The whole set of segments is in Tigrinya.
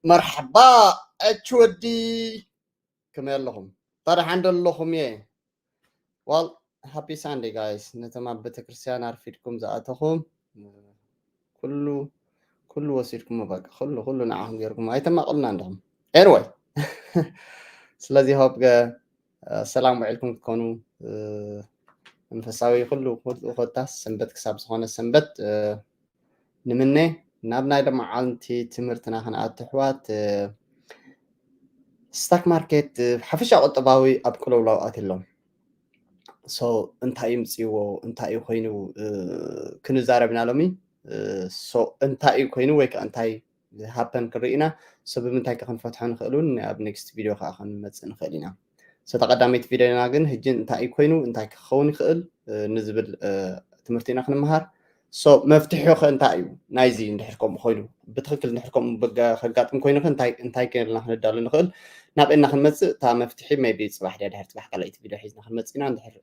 መርሓባ፣ ኣች ወዲ፣ ከመይ ኣለኹም? ታዲያ ሓንደ ኣለኹም እየ። Well, happy Sunday, guys። ነቶም ኣብ ቤተክርስትያን ኣርፊድኩም ዝኣተኹም፣ ኩሉ፣ ኩሉ ወሲድኩም፣ በቃ፣ ኩሉ፣ ኩሉ ንዓኹም ገይርኩም። ኣይተማቕሉና እንዲኹም። Anyway፣ ስለዚ፣ ሆፕ፣ ሰላም ውዒልኩም ክትኮኑ፣ መንፈሳዊ ኩሉ፣ ኩሉ ኮታስ ሰንበት ክሳብ ዝኾነ ሰንበት፣ ንምነ። ናብ ናይ ሎመዓልቲ ትምህርትና ክንኣቱ፣ ኣሕዋት። ስታክ ማርኬት፣ ሓፈሻ ቁጠባዊ ኣብ ቅልውላው ኣትዩ ኣሎ። So፣ እንታይ እዩ ምጽእዎ፣ እንታይ እዩ ኮይኑ፣ ክንዛረብ ኢና ሎሚ። So፣ እንታይ እዩ ኮይኑ ወይ ከኣ እንታይ ሃፐን ክንርኢ ኢና። So፣ ብምንታይ ከ ክንፈትሖ ንኽእል እውን ኣብ ኔክስት ቪድዮ ከኣ ክንመጽእ ንኽእል ኢና። So፣ ተቐዳመይቲ ቪድዮና ግን፣ ሕጂ እንታይ እዩ ኮይኑ፣ እንታይ ክኸውን ይኽእል ንዝብል ትምህርቲ ኢና ክንመሃር። So፣ መፍትሒ ከ እንታይ እዩ ናይዚ? እንድሕር ከምኡ ኮይኑ፣ ብትኽክል እንድሕር ከምኡ ከጋጥም ኮይኑ ከ እንታይ፣ እንታይ ገይርና ክንዳሉ ንኽእል? ናበይ ኢና ክንመጽእ? እታ መፍትሒ maybe ጽባሕ ድያ ድሕር ጽባሕ ካልኣይቲ ቪድዮ ሒዝና ክንመጽእ ኢና። እንድሕር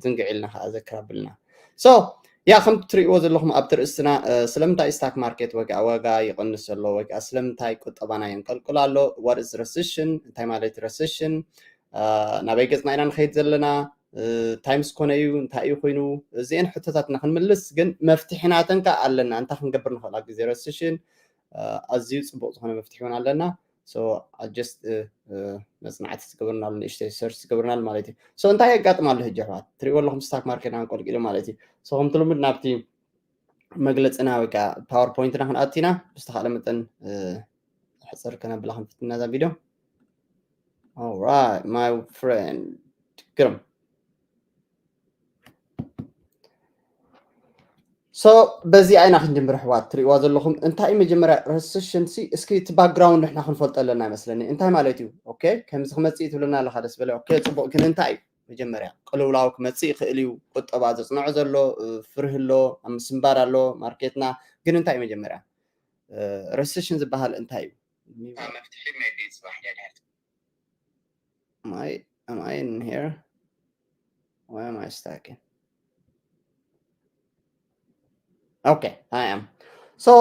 ዝንግዕ ኢልና ከኣ ዘክር ኣብልና። So፣ ያ፣ ከም ትርእይዎ ዘለኹም ኣብቲ ርእስትና፣ ስለምንታይ ስታክ ማርኬት ወይ ከኣ ዋጋ ይቕንስ ዘሎ ወይ ከኣ ስለምንታይ ቁጠባና የንቀልቅል ኣሎ? What is recession? እንታይ ማለት recession? ናበይ ገጽና ኢና ንኸይድ ዘለና? እንታይ ምስ ኮነ እዩ? እንታይ እዩ ኮይኑ? እዚአን ሕቶታትና ክንምልስ ግን መፍትሒ ናተን ከኣ ኣለና። እንታይ ክንገብር ንኽእል ኣብ ግዜ ረሲሽን? ኣዝዩ ጽቡቕ ዝኾነ መፍትሒ እውን ኣለና። So፣ just መጽናዕቲ ትገብርናሉ፣ ንእሽተይ ሰርች ትገብርናሉ ማለት እዩ። So፣ እንታይ የጋጥም ኣሎ ሕጂ ኣሕዋት? ትርእይዎ ኣለኹም፣ ስታክ ማርኬት ኣንቆልቂሉ ማለት እዩ። So፣ ከምቲ ልሙድ ናብቲ መግለጽና ወይ ከዓ ፓወርፖይንትና ክንኣቱ ኢና። ብዝተኻእለ መጠን ሕፅር ከነብላ ክንፍትና እዛ ቪድዮ። Alright, my friend ግርም። So፣ በዚኣ ኢና ክንጅምር ኣሕዋት። ትርእይዋ ዘለኹም እንታይ መጀመርያ ረሲሽን ሲ፣ እስኪ እቲ ባክግራውንድ ንሕና ክንፈልጦ ኣለና ይመስለኒ። እንታይ ማለት እዩ? ኦኬ፣ ከምዚ ክመጽእ እዩ ትብለና ኣለኻ፣ ደስ በለ። ኦኬ፣ ጽቡቕ። ግን እንታይ እዩ መጀመርያ? ቅልውላው ክመጽእ ይኽእል እዩ። ቁጠባ ዘጽንዖ ዘሎ ፍርሂ ኣሎ፣ ኣብ ምስንባድ ኣሎ ማርኬትና። ግን እንታይ እዩ መጀመርያ? ረሲሽን ዝበሃል እንታይ እዩ? መፍትሒ maybe ጽባሕ ድያ ድሕር? Am I, am I in here? Why am I stuck in? Okay, I am. So፣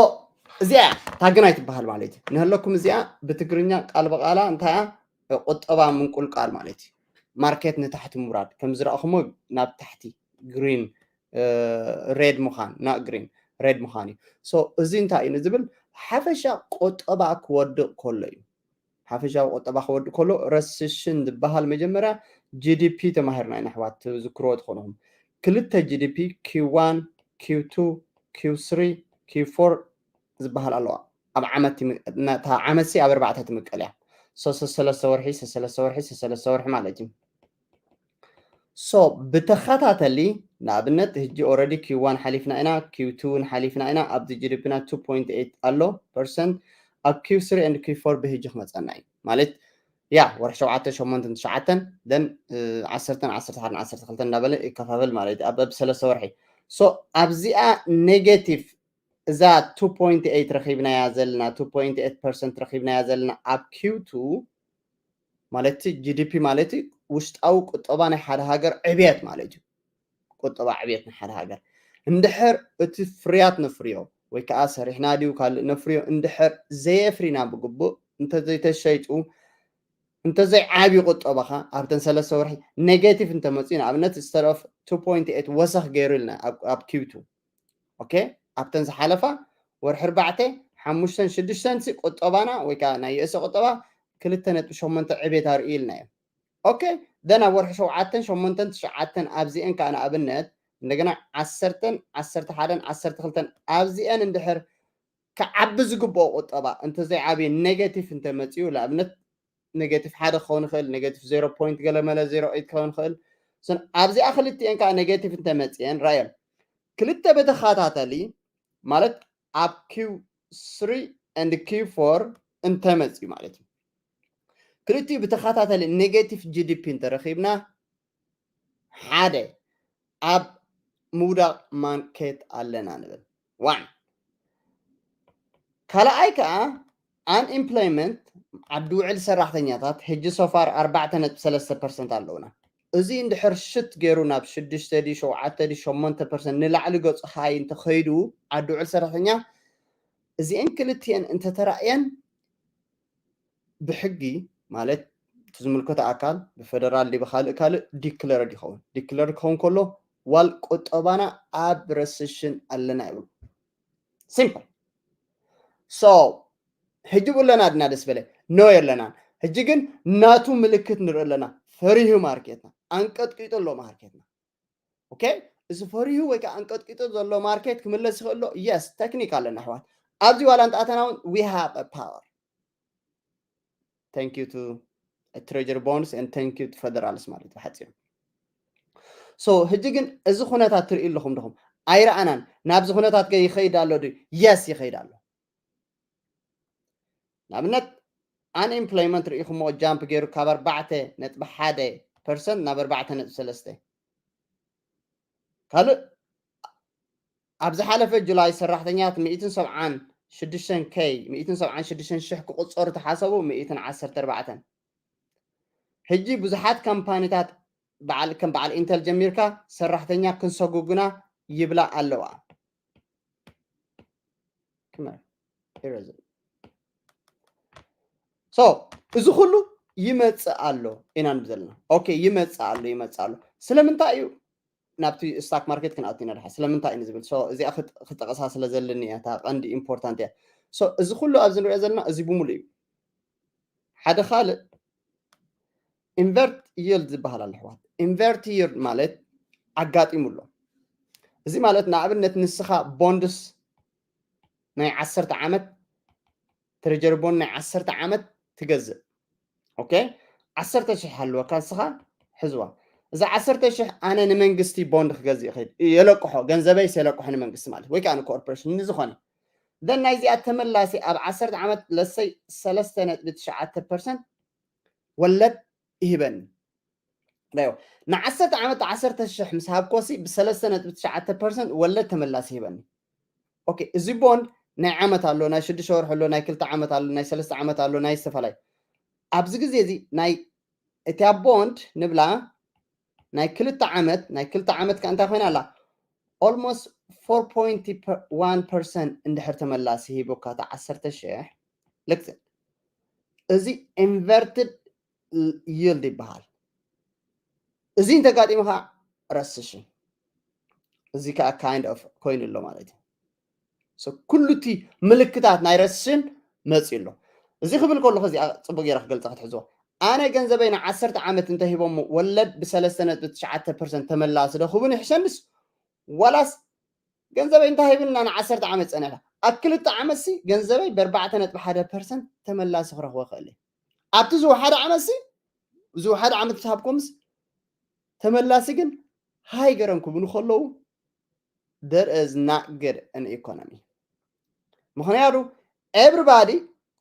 እዚኣ ታግናይ ትበሃል ማለት እዩ። ንህለኩም እዚኣ ብትግርኛ ቃል ብቓላ እንታይ እያ? ቁጠባ ምንቁልቃል ማለት እዩ። ማርኬት ንታሕቲ ምውራድ። ከም ዝረኣኹሞ ናብ ታሕቲ ግሪን፣ ሬድ ምዃን፣ not green፣ ሬድ ምዃን እዩ። So፣ እዚ እንታይ እዩ ንዝብል፣ ሓፈሻ ቁጠባ ክወድቕ ከሎ እዩ። ሓፈሻዊ ቁጠባ ክወድእ ከሎ ረሲሽን ዝበሃል መጀመርያ ጂ ዲ ፒ ተማሂርና ኢና ኣሕዋት፣ ትዝክርዎ ትኾንኹም። ክልተ ጂ ዲ ፒ፣ ኪው ዋን፣ ኪው ቱ፣ ኪው ስሪ፣ ኪው ፎር ዝበሃል ኣለዋ። ኣብ ዓመት ትም-፣ እታ ዓመት ሲ ኣብ ኣርባዕተ ትምቀል እያ። So፣ ሰለስተ ወርሒ፣ ሰለስተ ወርሒ፣ ሰለስተ ወርሒ ማለት እዩ። So፣ ብተኸታተሊ ንኣብነት ህጂ ኦረዲ ኪው ዋን ሓሊፍና ኢና፣ ኪው ቱ እውን ሓሊፍና ኢና። ኣብዚ ጂ ዲ ፒ ና ቱ ፖይንት ኤይት ኣሎ ፐርሰንት፣ ኣብ ኪው ስሪ and ኪው ፎር ብህጂ ክመፀና እዩ ማለት ያ፣ ወርሒ ሸውዓተ፣ ሸሞንተን ትሽዓተን፣ then ዓሰርተን ዓሰርተ ሓደን ዓሰርተ ክልተን እንዳበለ ይከፋፈል ማለት እዩ ኣብ፣ ኣብ ሰለስተ ወርሒ። So፣ ኣብዚኣ ኔጌቲቭ፣ እዛ ቱ ፖይንት ኤይት ረኺብናያ ዘለና፣ ቱ ፖይንት ኤይት ፐርሰንት ረኺብናያ ዘለና ኣብ ኪው ቱ ማለት ጂ ዲ ፒ ማለት ውሽጣዊ ቁጠባ ናይ ሓደ ሃገር ዕብየት ማለት እዩ። ቁጠባ ዕብየት ናይ ሓደ ሃገር እንድሕር እቲ ፍርያት ነፍርዮ ወይ ከዓ ሰሪሕና ድዩ ካልእ ነፍርዮ እንድሕር ዘየፍሪና ብግቡእ እንተዘይተሸይጡ እንተዘይዓብዩ ቁጠባኻ ኣብተን ሰለስተ ወርሒ ኔጌቲቭ እንተመፅኡ ንኣብነት instead of two point eight ወሰኽ ገይሩ ኢልና ኣብ፣ ኣብ ኪው ቱ ኦኬ፣ ኣብተን ዝሓለፋ ወርሒ ኣርባዕተ፣ ሓሙሽተን ሽዱሽተን ሲ ቁጠባና ወይ ከዓ ናይ ዩኤስ ቁጠባ ክልተ ነጥቢ ሸሞንተ ዕቤት ኣርእዩ ኢልና እዮም። ኦኬ፣ then ኣብ ወርሒ ሸውዓተን፣ ሸሞንተን፣ ትሽዓተን ኣብዚአን ከዓ ንኣብነት እንደገና ዓሰርተን፣ ዓሰርተ ሓደን፣ ዓሰርተ ክልተን ኣብዚአን እንድሕር ክዓቢ ዝግብኦ ቁጠባ እንተዘይዓብየ ኔጌቲቭ እንተመፅኡ ንኣብነት ኔጌቲቭ ሓደ ክኸውን ይኽእል፣ ኔጌቲቭ ዜሮ ፖይንት ገለ መለ ዜሮ ኤይት ክኸውን ይኽእል። So ኣብዚኣ ክልቲኤን ከዓ ኔጌቲቭ እንተመፅየን ራእየን ክልተ ብተኸታተሊ ማለት ኣብ ኪው ስሪ and ኪው ፎር እንተመፅዩ ማለት እዩ። ክልቲኡ ብተኸታተሊ ኔጌቲቭ ጂ ዲ ፒ እንተረኺብና ሓደ ኣብ ምውዳቕ ማርኬት ኣለና ንብል። ዋን ካልኣይ ከዓ ኣንኤምፕሎይመንት ዓዲ ውዕል ሰራሕተኛታት ሕጂ ሶፋር ኣርባዕተ ነጥቢ ሰለስተ ፐርሰንት ኣለውና። እዚ እንድሕር ሽት ገይሩ ናብ ሽዱሽተ ድዩ ሸውዓተ ድዩ ሸሞንተ ፐርሰንት ንላዕሊ ገፁ ሃይ እንተኸይዱ ዓዲ ውዕል ሰራሕተኛ እዚአን ክልቲአን እንተተራእየን ብሕጊ ማለት እቲ ዝምልከቶ ኣካል ብፌደራል ዲ ብካልእ ካልእ ዲክለርድ ይኸውን። ዲክለርድ ክኸውን ከሎ ዋል ቁጠባና ኣብ ረስሽን ኣለና ይብሉ። ሲምፕል። ሶ ሕጂ ብለና ድና ደስ በለ ኖ የለናን። ሕጂ ግን ናቱ ምልክት ንርኢ ኣለና። ፈሪሁ ማርኬትና ኣንቀጥቂጡ ኣሎ ማርኬትና። ኦኬ፣ እዚ ፈሪሁ ወይ ከዓ ኣንቀጥቂጡ ዘሎ ማርኬት ክምለስ ይኽእል ኣሎ። የስ፣ ቴክኒክ ኣለና ኣሕዋት። ኣብዚ ዋላ እንተኣተና እውን we have a power. Thank you to treasury bonds and thank you to federals ማለት ብሓፂሩ። ሶ ሕጂ ግን እዚ ኩነታት ትርኢ ኣለኹም ዲኹም? ኣይረኣናን። ናብዚ ኩነታት ከ ይኸይድ ኣሎ ድዩ? የስ፣ ይኸይድ ኣሎ። ንኣብነት፣ ኣንኤምፕሎይመንት ርኢኹሞ ጃምፕ ገይሩ ካብ ኣርባዕተ ነጥቢ ሓደ ፐርሰንት ናብ ኣርባዕተ ነጥቢ ሰለስተ። ካልእ፣ ኣብ ዝሓለፈ ጁላይ ሰራሕተኛት ሚእትን ሰብዓን ሽዱሽተን ከይ ሚእትን ሰብዓን ሽዱሽተን ሽሕ ክቁጸሩ ተሓሰቡ፣ ሚእትን ዓሰርተ ኣርባዕተን። ሕጂ ብዙሓት ካምፓኒታት በዓል ከም በዓል ኢንተል ጀሚርካ ሰራሕተኛ ክንሰጉጉና ይብላ ኣለዋ። ክመር ኢረዝም ሶ እዚ ኩሉ ይመጽእ ኣሎ ኢና ንብል ዘለና። ኦኬ፣ ይመጽእ ኣሎ፣ ይመጽእ ኣሎ። ስለምንታይ እዩ ናብቲ ስታክ ማርኬት ክንኣቱ ኢና ድሓ? ስለምንታይ እዩ ዝብል? ሶ እዚኣ ክጥ- ክጠቕሳ ስለ ዘለኒ እያ፣ እታ ቀንዲ ኢምፖርታንት እያ። ሶ እዚ ኩሉ ኣብዚ ንሪኦ ዘለና እዚ ብምሉእ እዩ። ሓደ ካልእ ኢንቨርት ይልድ ዝበሃል ኣሎ ኣሕዋት። ኢንቨርት ይልድ ማለት ኣጋጢሙ ኣሎ። እዚ ማለት ንኣብነት ንስኻ ቦንድስ ናይ ዓሰርተ ዓመት ትሬጀሪ ቦንድ ናይ ዓሰርተ ዓመት ትገዝእ። ኦኬ፣ ዓሰርተ ሽሕ ኣለወካ ንስኻ፣ ሕዝዋ። እዛ ዓሰርተ ሽሕ ኣነ ንመንግስቲ ቦንድ ክገዝእ ይኽእል፣ የለቅሖ፣ ገንዘበይስ የለቅሖ ንመንግስቲ ማለት ወይ ከዓ ንኮርፖሬሽን ንዝኾነ። ደን ናይዚኣ ተመላሲ ኣብ ዓሰርተ ዓመት ለሰይ ሰለስተ ነጥቢ ትሽዓተ ፐርሰንት ወለድ ይህበኒ። ዳዮ፣ ንዓሰርተ ዓመት ዓሰርተ ሽሕ ምስ ሃብኮሲ ብሰለስተ ነጥቢ ትሽዓተ ፐርሰንት ወለድ ተመላሲ ይህበኒ። ኦኬ፣ እዚ ቦንድ ናይ ዓመት ኣሎ፣ ናይ ሽዱሽተ ወርሒ ኣሎ፣ ናይ ክልተ ዓመት ኣሎ፣ ናይ ሰለስተ ዓመት ኣሎ፣ ናይ ዝተፈላለዩ። ኣብዚ ግዜ እዚ ናይ እቲያ ቦንድ ንብላ ናይ ክልተ ዓመት፣ ናይ ክልተ ዓመት ከ እንታይ ኮይና ኣላ? Almost four point one percent እንድሕር ተመላሲ ሂቡካ እታ ዓሰርተ ሽሕ ልክት እዚ ኢንቨርትድ ይልድ ይበሃል። እዚ እንተጋጢሙ ከዓ ረስሽን፣ እዚ ከዓ ካይንድ ኦፍ ኮይኑ ኣሎ ማለት እዩ። So ኩሉ እቲ ምልክታት ናይ ረስሽን መፅዩ ኣሎ። እዚ ክብል ከለኹ እዚኣ ፅቡቅ ገይረ ክገልፃ ክትሕዝዎ። ኣነ ገንዘበይ ንዓሰርተ ዓመት እንተሂቦሞ ወለድ ብሰለስተ ነጥቢ ትሽዓተ ፐርሰንት ተመላሲ ዶ ክቡን ይሕሸንስ ዋላስ ገንዘበይ እንታይ ሂብልና ንዓሰርተ ዓመት ፀኒሕካ ኣብ ክልተ ዓመት ሲ ገንዘበይ ብኣርባዕተ ነጥቢ ሓደ ፐርሰንት ተመላሲ ክረኽቦ ክእል እየ። ኣብቲ ዝወሓደ ዓመት ሲ ዝወሓደ ዓመት ምስ ሃብኩምስ ተመላሲ ግን ሃይ ገረን ክብሉ ከለዉ there is not good an economy። ምክንያቱ ኤቭሪባዲ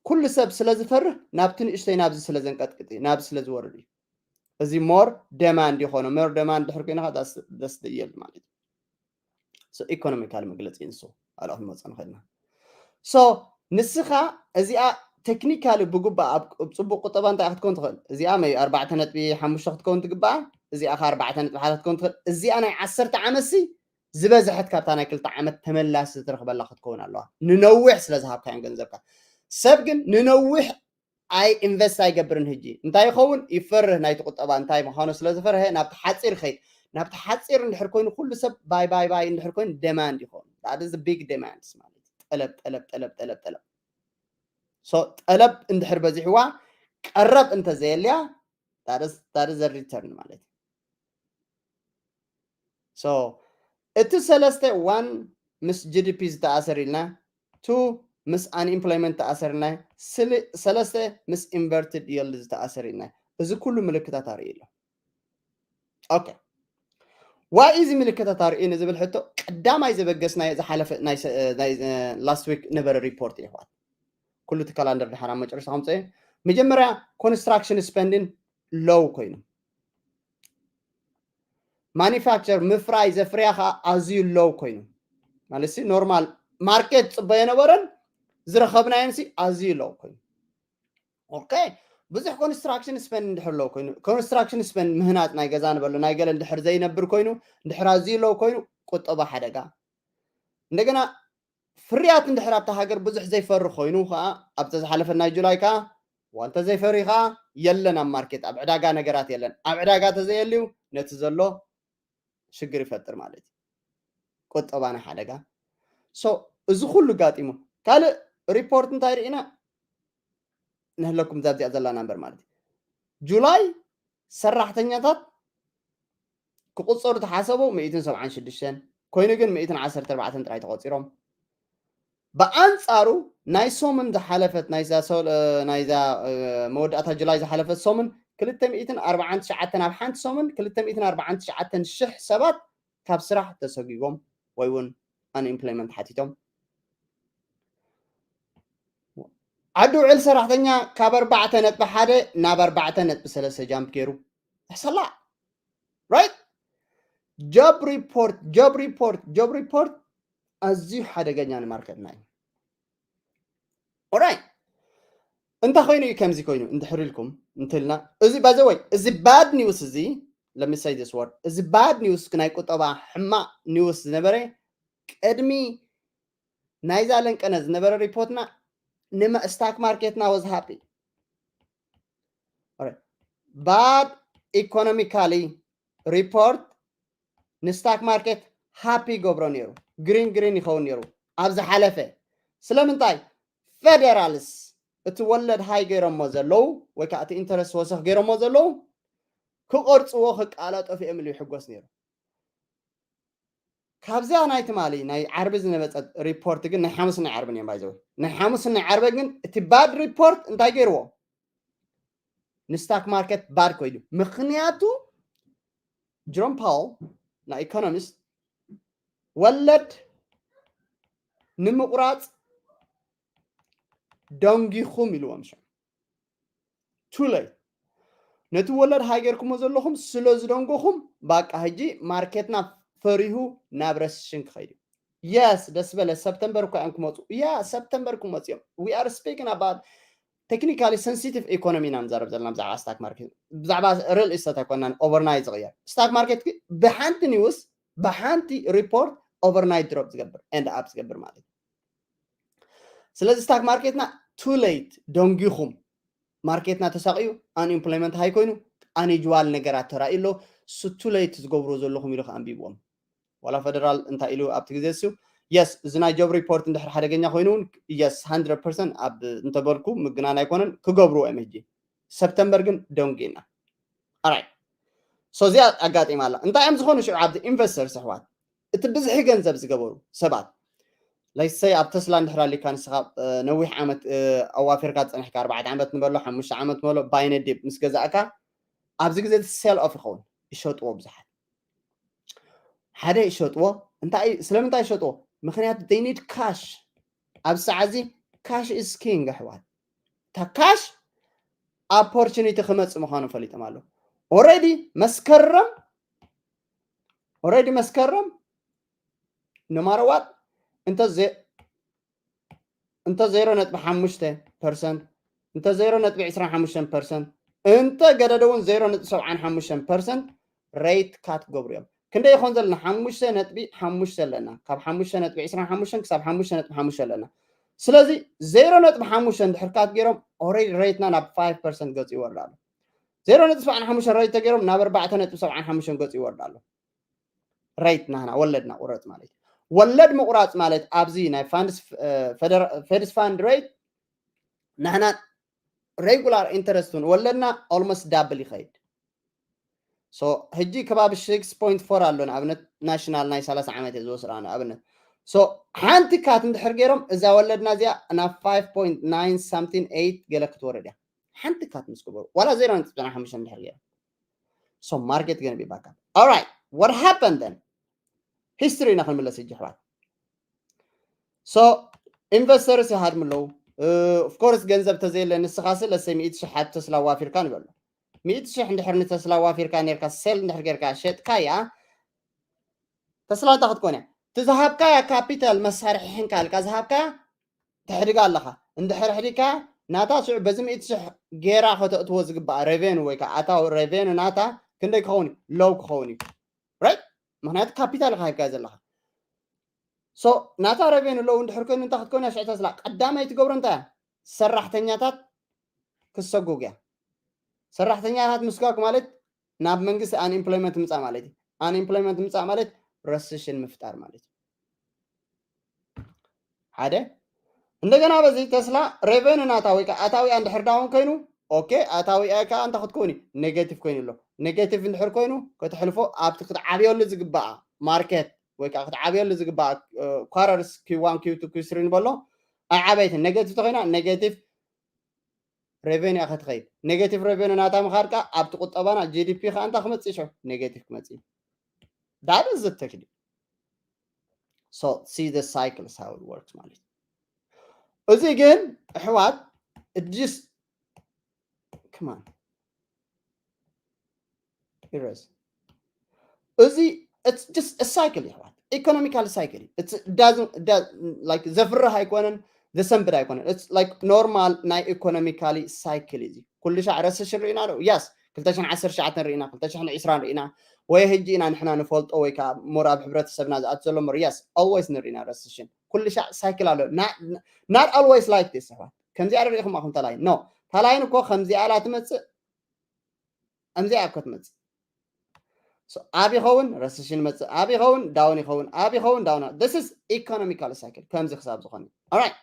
ኩሉ ሰብ ስለ ዝፈርህ ናብቲ ንእሽተይ ናብዚ ስለ ዘንቀጥቅጥ እዩ፣ ናብዚ ስለ ዝወርድ እዩ። እዚ ሞር ደማንድ ይኾነ ሞር ደማንድ ድሕር ኮይና ደስ ይል ማለት እዩ። ኢኮኖሚካል መግለፂ ንሱ ኣልኣኹ መፀ ንኽእልና ሶ ንስኻ እዚኣ ቴክኒካሊ ብጉባእ ኣብ ጽቡቅ ቁጠባ እንታይ ክትከውን ትኽእል? እዚኣ መይ ኣርባዕተ ነጥቢ ሓሙሽተ ክትከውን ትግባኣ። እዚኣ ከ ኣርባዕተ ነጥቢ ሓደ ክትከውን ትኽእል። እዚኣ ናይ ዓሰርተ ዓመት ሲ ዝበዝሐት ካብታ ናይ ክልተ ዓመት ተመላሲ ትረኽበላ ክትከውን ኣለዋ። ንነዊሕ ስለ ዝሃብካዮም ገንዘብካ ሰብ ግን ንነዊሕ ኣይ ኢንቨስት ኣይገብርን። ህጂ እንታይ ይኸውን ይፈርህ ናይቲ ቁጠባ እንታይ ምዃኑ ስለ ዝፈርሀ ናብቲ ሓፂር ይኸይድ። ናብቲ ሓፂር እንድሕር ኮይኑ ኩሉ ሰብ ባይ ባይ ባይ እንድሕር ኮይኑ ደማንድ ይኸውን። That is big demands ማለት ጠለብ ጠለብ ጠለብ ጠለብ ጠለብ ሶ ጠለብ እንድሕር በዚሕዋ ቀረብ እንተዘየልያ that is the return ማለት እዩ። So እቲ ሰለስተ ዋን ምስ ጂ ዲ ፒ ዝተኣሰር ኢልና ቱ ምስ ኣንኢምፕሎይመንት ተኣሰር ኢልና ሰለስተ ምስ ኢንቨርትድ የልድ ዝተኣሰር ኢልና እዚ ኩሉ ምልክታት ኣርኢ ኣሎ። ኦኬ ዋይ እዚ ምልክታት ኣርኢ ንዝብል ሕቶ ቀዳማይ ዘበገስናዮ ዝሓለፈ ናይ ላስት ዊክ ነበረ ሪፖርት ይሕዋት ኩሉ እቲ ካላንደር ድሓር ኣብ መጨረሻ ከምፀ መጀመርያ ኮንስትራክሽን ስፐንዲን ሎው ኮይኑ ማኒፋክቸር ምፍራይ ዘፍርያ ከዓ ኣዝዩ ሎው ኮይኑ ማለት ኖርማል ማርኬት ፅበዮ ነበረን ዝረኸብናየን ሲ ኣዝዩ ሎው ኮይኑ ኦኬ ብዙሕ ኮንስትራክሽን ስፐንድ እንድሕር ለው ኮይኑ ኮንስትራክሽን ስፐንድ ምህናፅ ናይ ገዛ ንበሎ ናይ ገለ እንድሕር ዘይነብር ኮይኑ እንድሕር ኣዝዩ ለው ኮይኑ ቁጠባ ሓደጋ እንደገና ፍርያት እንድሕር ኣብታ ሃገር ብዙሕ ዘይፈሪ ኮይኑ ከዓ ኣብተ ዝሓለፈ ናይ ጁላይ ከዓ ዋንተ ዘይፈሪ ከዓ የለን ኣብ ማርኬት ኣብ ዕዳጋ ነገራት የለን። ኣብ ዕዳጋ ተዘየልዩ ነቲ ዘሎ ሽግር ይፈጥር ማለት እዩ። ቁጠባና ሓደጋ። So እዚ ኩሉ ጋጢሙ ካልእ ሪፖርት እንታይ ርኢና ንህለኩም ዛብዚኣ ዘላ ናምበር ማለት እዩ። ጁላይ ሰራሕተኛታት ክቁፀሩ ተሓሰቡ ሚእትን ሰብዓን ሽዱሽተን ኮይኑ ግን ሚእትን ዓሰርተ ኣርባዕተን ጥራይ ተቆፂሮም። ብኣንፃሩ ናይ ሶምን ዝሓለፈት ናይዛ ናይዛ መወዳእታ ጁላይ ዝሓለፈት ሶምን ክልተ ሚእትን ኣርባዓን ትሽዓተን ኣብ ሓንቲ ሶምን ክልተ ሚእትን ኣርባዓን ትሽዓተን ሽሕ ሰባት ካብ ስራሕ ተሰጒጎም ወይ እውን ኣንኤምፕሎይመንት ሓቲቶም። ዓዲ ውዕል ሰራሕተኛ ካብ ኣርባዕተ ነጥቢ ሓደ ናብ ኣርባዕተ ነጥቢ ሰለስተ ጃምፕ ገይሩ። ሕሰላ right? ጆብ ሪፖርት ጆብ ሪፖርት ጆብ ሪፖርት ኣዝዩ ሓደገኛ ንማርኬትና እዩ። ኦራይት እንታይ ኮይኑ እዩ ከምዚ ኮይኑ እንድሕር ኢልኩም እንትልና እዚ ባዘወይ እዚ ባድ ኒውስ እዚ ለሚሳይ ስ ወርድ እዚ ባድ ኒውስ ናይ ቁጠባ ሕማቅ ኒውስ ዝነበረ ቅድሚ ናይዛ ለንቀነ ዝነበረ ሪፖርትና ንስታክ ማርኬትና ወዝ ሃፒ ባድ ኢኮኖሚካሊ ሪፖርት ንስታክ ማርኬት ሃፒ ይገብሮ ነይሩ። ግሪን ግሪን ይኸውን ነይሩ ኣብ ዝሓለፈ። ስለምንታይ? ፌደራልስ እቲ ወለድ ሃይ ገይሮሞ ዘለዉ ወይ ከዓ እቲ ኢንተረስት ወሰኽ ገይሮሞ ዘለዉ ክቆርፅዎ ክቃላጠፉ እዮም ኢሉ ይሕጎስ ነይሩ። ካብዚኣ ናይ ትማሊ ናይ ዓርቢ ዝነበፀት ሪፖርት ግን ናይ ሓሙስ ናይ ዓርቢ እዮም ባይዘው ናይ ሓሙስ ናይ ዓርቢ ግን እቲ ባድ ሪፖርት እንታይ ገይርዎ ንስታክ ማርኬት ባድ ኮይኑ ምክንያቱ ጅሮም ፓውል ናይ ኢኮኖሚስት ወለድ ንምቁራፅ ደንጊኹም ኢልዎም ሽዑ ቱለይ ነቲ ወለድ ሃገርኩሞ ዘለኹም ስለ ዝደንጎኹም ባቃ ሕጂ ማርኬትና ፈሪሁ ናብ ረስሽን ክኸይድ እዩ። የስ ደስ በለ ሰፕተምበር እኳ እዮም ክመፁ እያ ሰፕተምበር ክመፁ እዮም we are speaking about technically sensitive economy ኢና ንዛረብ ዘለና ብዛዕባ ስታክ ማርኬት ብዛዕባ ሪል ኢስተት ኣይኮናን ኦቨርናይት ዝቕየር ስታክ ማርኬት ብሓንቲ ኒውስ ብሓንቲ ሪፖርት ኦቨርናይት ድሮፕ ዝገብር ኤንድ ኣፕ ዝገብር ማለት እዩ ስለዚ ስታክ ማርኬትና ቱ ሌት ደንጊኹም ማርኬትና ተሳቂዩ ኣንኤምፕሎይመንት ሃይ ኮይኑ ኣንጅዋል ነገራት ተራእዩ ኣሎ ሱ ቱ ሌት ዝገብርዎ ዘለኹም ኢሉ ከኣንቢብዎም ዋላ ፈደራል እንታይ ኢሉ ኣብቲ ግዜ ሱ የስ እዚ ናይ ጆብ ሪፖርት እንድሕር ሓደገኛ ኮይኑ እውን የስ ሃንድረድ ፐርሰንት ኣብ እንተበልኩ ምግናን ኣይኮነን ክገብርዎ እዮም ሕጂ ሰፕተምበር ግን ደንጊና ኣራይ ሶ እዚኣ ኣጋጢማ ኣላ እንታይ እዮም ዝኾኑ ሽዑ ኣብዚ ኢንቨስተርስ ኣሕዋት እቲ ብዝሒ ገንዘብ ዝገበሩ ሰባት ላይሰይ ኣብ ተስላ እንድሕር ኣሊካ ንስኻ ነዊሕ ዓመት ኣዋፊርካ ዝፀንሕካ ኣርባዕተ ዓመት ንበሎ ሓሙሽተ ዓመት ንበሎ ባይነዲብ ምስ ገዛእካ ኣብዚ ግዜ ሴል ኦፍ ይኸውን ይሸጥዎ ብዙሓት ሓደ ይሸጥዎ እንታይ ስለምንታይ ይሸጥዎ ምክንያቱ they need cash ኣብዚ ሰዓት እዚ cash is king ኣሕዋት እታ cash opportunity ክመፅእ ምዃኑ ፈሊጦም ኣለዉ already መስከረም already መስከረም no matter what እንተ እንተ ዜሮ ነጥቢ ሓሙሽተ ፐርሰንት እንተ ዜሮ ነጥቢ ዕስራን ሓሙሽተን ፐርሰንት እንተ ገደደ እውን ዜሮ ነጥቢ ሰብዓን ሓሙሽተን ፐርሰንት ሬት ካት ክገብሩ እዮም ክንደይ ይኾን ዘለና ሓሙሽተ ነጥቢ ሓሙሽተ ኣለና ካብ ሓሙሽተ ነጥቢ ዕስራን ሓሙሽተን ክሳብ ሓሙሽተ ነጥቢ ሓሙሽተ ኣለና ስለዚ ዜሮ ነጥቢ ሓሙሽተ እንድሕር ካት ገይሮም ኦሬዲ ሬትና ናብ ፋይቭ ፐርሰንት ገፁ ይወርድ ኣሎ ዜሮ ነጥቢ ሰብዓን ሓሙሽተን ሬት ተገይሮም ናብ ኣርባዕተ ነጥቢ ሰብዓን ሓሙሽተን ገፁ ይወርድ ኣሎ ሬት ናህና ወለድና ቁረፅ ማለት እዩ ወለድ ምቁራፅ ማለት ኣብዚ ናይ ፋንድስ ፌድስ ፋንድ ሬት ናህና ሬጉላር ኢንተረስት እውን ወለድና ኦልሞስት ዳብል ይኸይድ ሕጂ ከባቢ ስክስ ፖይንት ፎር ኣሎ ንኣብነት ናሽናል ናይ ሰላሳ ዓመት እየ ዝወስዳ ንኣብነት ሓንቲ ካት እንድሕር ገይሮም እዛ ወለድና እዚኣ ናብ ፋይቭ ፖይንት ናይን ሳምቲን ኤይት ገለ ክትወርድ እያ ሓንቲ ካት ምስ ገበሩ ዋላ ዜሮ ነጥቢ ሓሙሽተ እንድሕር ገይሮም so market gonna be back up all right what happened then history ኢና ክንምለስ ሕጂ ኣሕዋት so investors ይሃድሙ ኣለዉ of course ገንዘብ ተዘየለ ንስኻ ስ ለሰይ ሚእቲ ሽሕ ሓደ ተስላ ዋፊርካ ንበሎ ሚእቲ ሽሕ እንድሕር ንተስላ ዋፊርካ ነርካ ሴል እንድሕር ጌርካ ሸጥካያ ተስላ እንታይ ክትኮን እያ እቲ ዝሃብካያ ካፒታል መሳርሒ ሕንካ ኢልካ ዝሃብካያ ተሕድጋ ኣለኻ እንድሕር ኣሕዲግካያ ናታ ሽዑ በዚ ሚእቲ ሽሕ ጌራ ከተእትዎ ዝግባኣ ሬቨኑ ወይ ከዓ ኣታዊ ሬቨኑ ናታ ክንደይ ክኸውን እዩ ሎው ክኸውን እዩ ራይት ምክንያቱ ካፒታል ኢኻ ሂብካዮ ዘለኻ ሶ ናታ ሬቨኑ ሎው እንድሕር ኮይኑ እንታይ ክትኮን እያ ሽዑ ተስላ ቀዳማይ ትገብሮ እንታይ እያ ሰራሕተኛታት ክትሰጉግ እያ። ሰራሕተኛታት ምስጋግ ማለት ናብ መንግስቲ unemployment ምፃእ ማለት እዩ። Unemployment ምፃእ ማለት recession ምፍጣር ማለት እዩ። ሓደ። እንደገና በዚ ተስላ revenue ናታ ወይ ከዓ ኣታዊኣ እንድሕር down ኮይኑ okay ኣታዊኣ ከዓ እንታይ ክትከውን እዩ? Negative ኮይኑ ኣሎ። Negative እንድሕር ኮይኑ ከተሕልፎ ኣብቲ ክትዓብየሉ ዝግባኣ market ወይ ከዓ ክትዓብየሉ ዝግባኣ quarters Q one Q two Q three ንበሎ ኣይዓበይትን። Negative ተኮይና negative revenue እያ ክትኸይድ። Negative revenue ናታ ምኻድ ከዓ ኣብቲ ቁጠባና GDP ከዓ እንታይ ክመፅእ ሽዑ negative ክመፅእ እዩ። That is the technique. So see the cycle is how it works ማለት እዩ። እዚ ግን ኣሕዋት just come on erase እዚ it's just a cycle ኣሕዋት economical cycle it's doesn't like ዘፍርህ ኣይኮነን ዘሰንብድ ኣይኮነን it's like normal ናይ economically cycle እዚ ኩሉ ሻዕ recession ርኢና ዶ yes ክልተ ሽሕን ዓሰርተ ትሽዓተን ርኢና ክልተ ሽሕን ዕስራን ርኢና ወይ ሕጂ ኢና ንሕና ንፈልጦ ወይ ከዓ more ኣብ ሕብረተሰብና ዝኣት ዘሎ ሞ yes always ንርኢና recession ኩሉ ሻዕ cycle ኣሎ not always like this ኣሕዋት ከምዚኣ ርኢኹም ኣኹም ተላይ no ተላይን እኮ ከምዚኣ ላ ትመፅእ ከምዚኣ እኮ ትመፅእ ኣብ ይኸውን recession መፅእ ኣብ ይኸውን down ይኸውን ኣብ ይኸውን down this is economical cycle ከምዚ ክሳብ ዝኾነ alright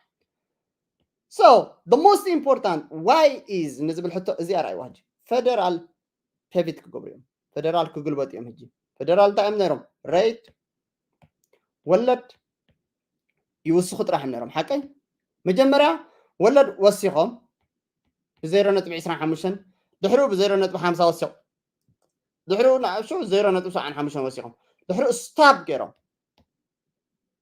so the most important why is ንዝብል ሕቶ እዚኣ ርኣይዋ ሕጂ federal pivot ክገብሩ እዮም federal ክግልበጡ እዮም ሕጂ federal እንታይ እዮም ነይሮም rate ወለድ ይውስኹ ጥራሕ እዮም ነይሮም ሓቀይ መጀመርያ ወለድ ወሲኾም ብዜሮ ነጥቢ ዕስራን ሓሙሽተን ድሕሪኡ ብዜሮ ነጥቢ ሓምሳ ወሲኹ ድሕሪኡ ንኣሽቱ ዜሮ ነጥቢ ሰብዓን ሓሙሽተን ወሲኾም ድሕሪኡ stop ገይሮም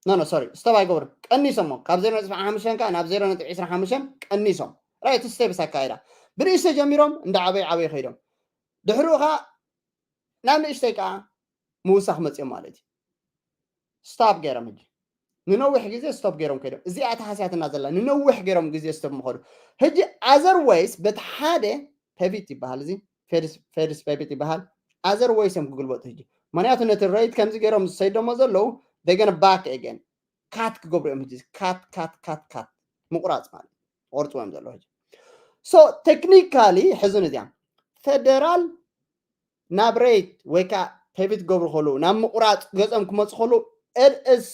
no no sorry stop ኣይገብሩን ቀኒሶሞ ካብ ዜሮ ነጥቢ ሓሙሽተ ካብ ናብ ዜሮ ነጥቢ ዕስራን ሓሙሽተን ቀኒሶም right steps ኣካይዳ ብንእሽተ ጀሚሮም እንዳ ዓበይ ዓበይ ከይዶም ድሕሪኡ ከዓ ናብ ንእሽተይ ከዓ ምውሳኽ መፅኦም ማለት እዩ stop ገይሮም ሕጂ ንነዊሕ ግዜ stop ገይሮም ከይዶም እዚኣ ተሃስያትና ዘላ ንነዊሕ ገይሮም ግዜ stop ምኸዱ ሕጂ otherwise በቲ ሓደ pivot ይበሃል እዚ Fed's pivot ይበሃል otherwise እዮም ክግልበጡ ሕጂ ምክንያቱ ነቲ rate ከምዚ ገይሮም ዝሰይዶሞ ዘለዉ they're gonna back again cut ክገብሩ እዮም ሕጂ cut cut cut cut ምቁራፅ ማለት ክቆርፅዎ እዮም ዘለዉ ሕጂ so technically ሕዝን እዚኣ federal ናብ rate ወይ ከዓ pivot ክገብሩ ከለዉ ናብ ምቁራፅ ገፆም ክመፁ ከለዉ it is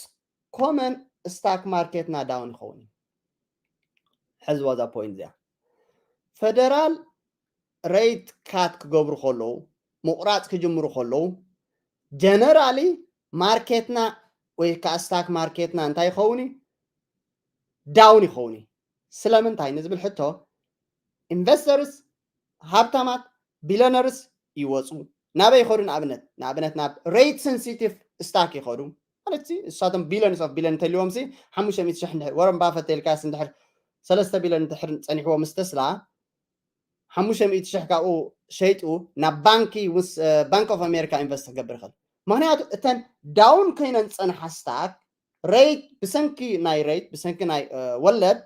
common stock market ና down ይኸውን እዩ ሕዝዋ እዛ point እዚኣ federal rate cut ክገብሩ ከለዉ ምቁራፅ ክጅምሩ ከለዉ generally market ና ወይ ከዓ stock market ና እንታይ ይኸውን እዩ down ይኸውን እዩ ስለምንታይ ንዝብል ሕቶ investors ሃብታማት billionaires ይወፁ ናበይ ይኸዱ ንኣብነት ንኣብነት ናብ rate sensitive stock ይኸዱ ማለት እሳቶም billions of billion እንተልዎም ሲ ሓሙሽተ ሚእቲ ሽሕ እንድሕር Warren Buffett ተልካስ እንድሕር ሰለስተ billion እንድሕር ፀኒሕዎ ምስ ተስላ ሓሙሽተ ሚእቲ ሽሕ ካብኡ ሸይጡ ናብ ባንኪ ምስ bank of America invest ክገብር ይኽእል ምክንያቱ እተን down ኮይነን ዝፀንሓ stock rate ብሰንኪ ናይ rate ብሰንኪ ናይ ወለድ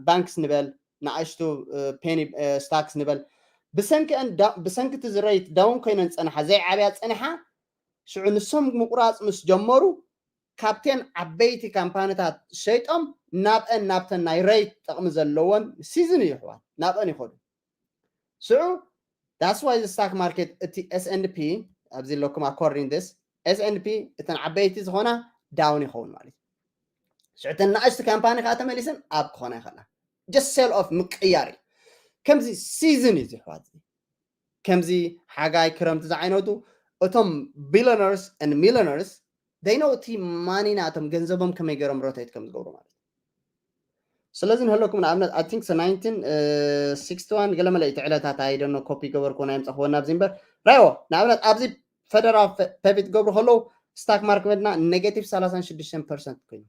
banks ንበል ንኣሽቱ penny stocks ንበል ብሰንኪ ብሰንኪ እቲ rate down ኮይነን ዝፀንሓ ዘይዓብያ ፀንሓ ሽዑ ንሶም ምቁራፅ ምስ ጀመሩ ካብተን ዓበይቲ ካምፓኒታት ሸይጦም ናብአን ናብተን ናይ rate ጥቕሚ ዘለዎን season እዩ ኣሕዋት ናብአን ይኸዱ ሽዑ that's why the stock market እቲ S and P ኣብዚ ኣለኩም according this S and P እተን ዓበይቲ ዝኾና down ይኸውን ማለት እዩ ሽዑ እተን ንኣሽቱ ካምፓኒ ከዓ ተመሊሰን up ክኾና ይኽእላ just sell off ምቅያር እዩ ከምዚ season እዩ ኣሕዋት ከምዚ ሓጋይ ክረምቲ ዝዓይነቱ እቶም billionaires and millionaires they know እቲ money ናቶም ገንዘቦም ከመይ ገይሮም rotate ከም ዝገብሩ ማለት እዩ ስለዚ ንህለኩም ንኣብነት I think nineteen sixty one ገለመለ እቲ ዕለታት I don't know copy ገበርኩ ናይ ምፀኽዎ ናብዚ እምበር ራይዎ ንኣብነት ኣብዚ federal pivot ገብሩ ከለዉ stock market ና negative ሰላሳን ሽዱሽተን percent ኮይኑ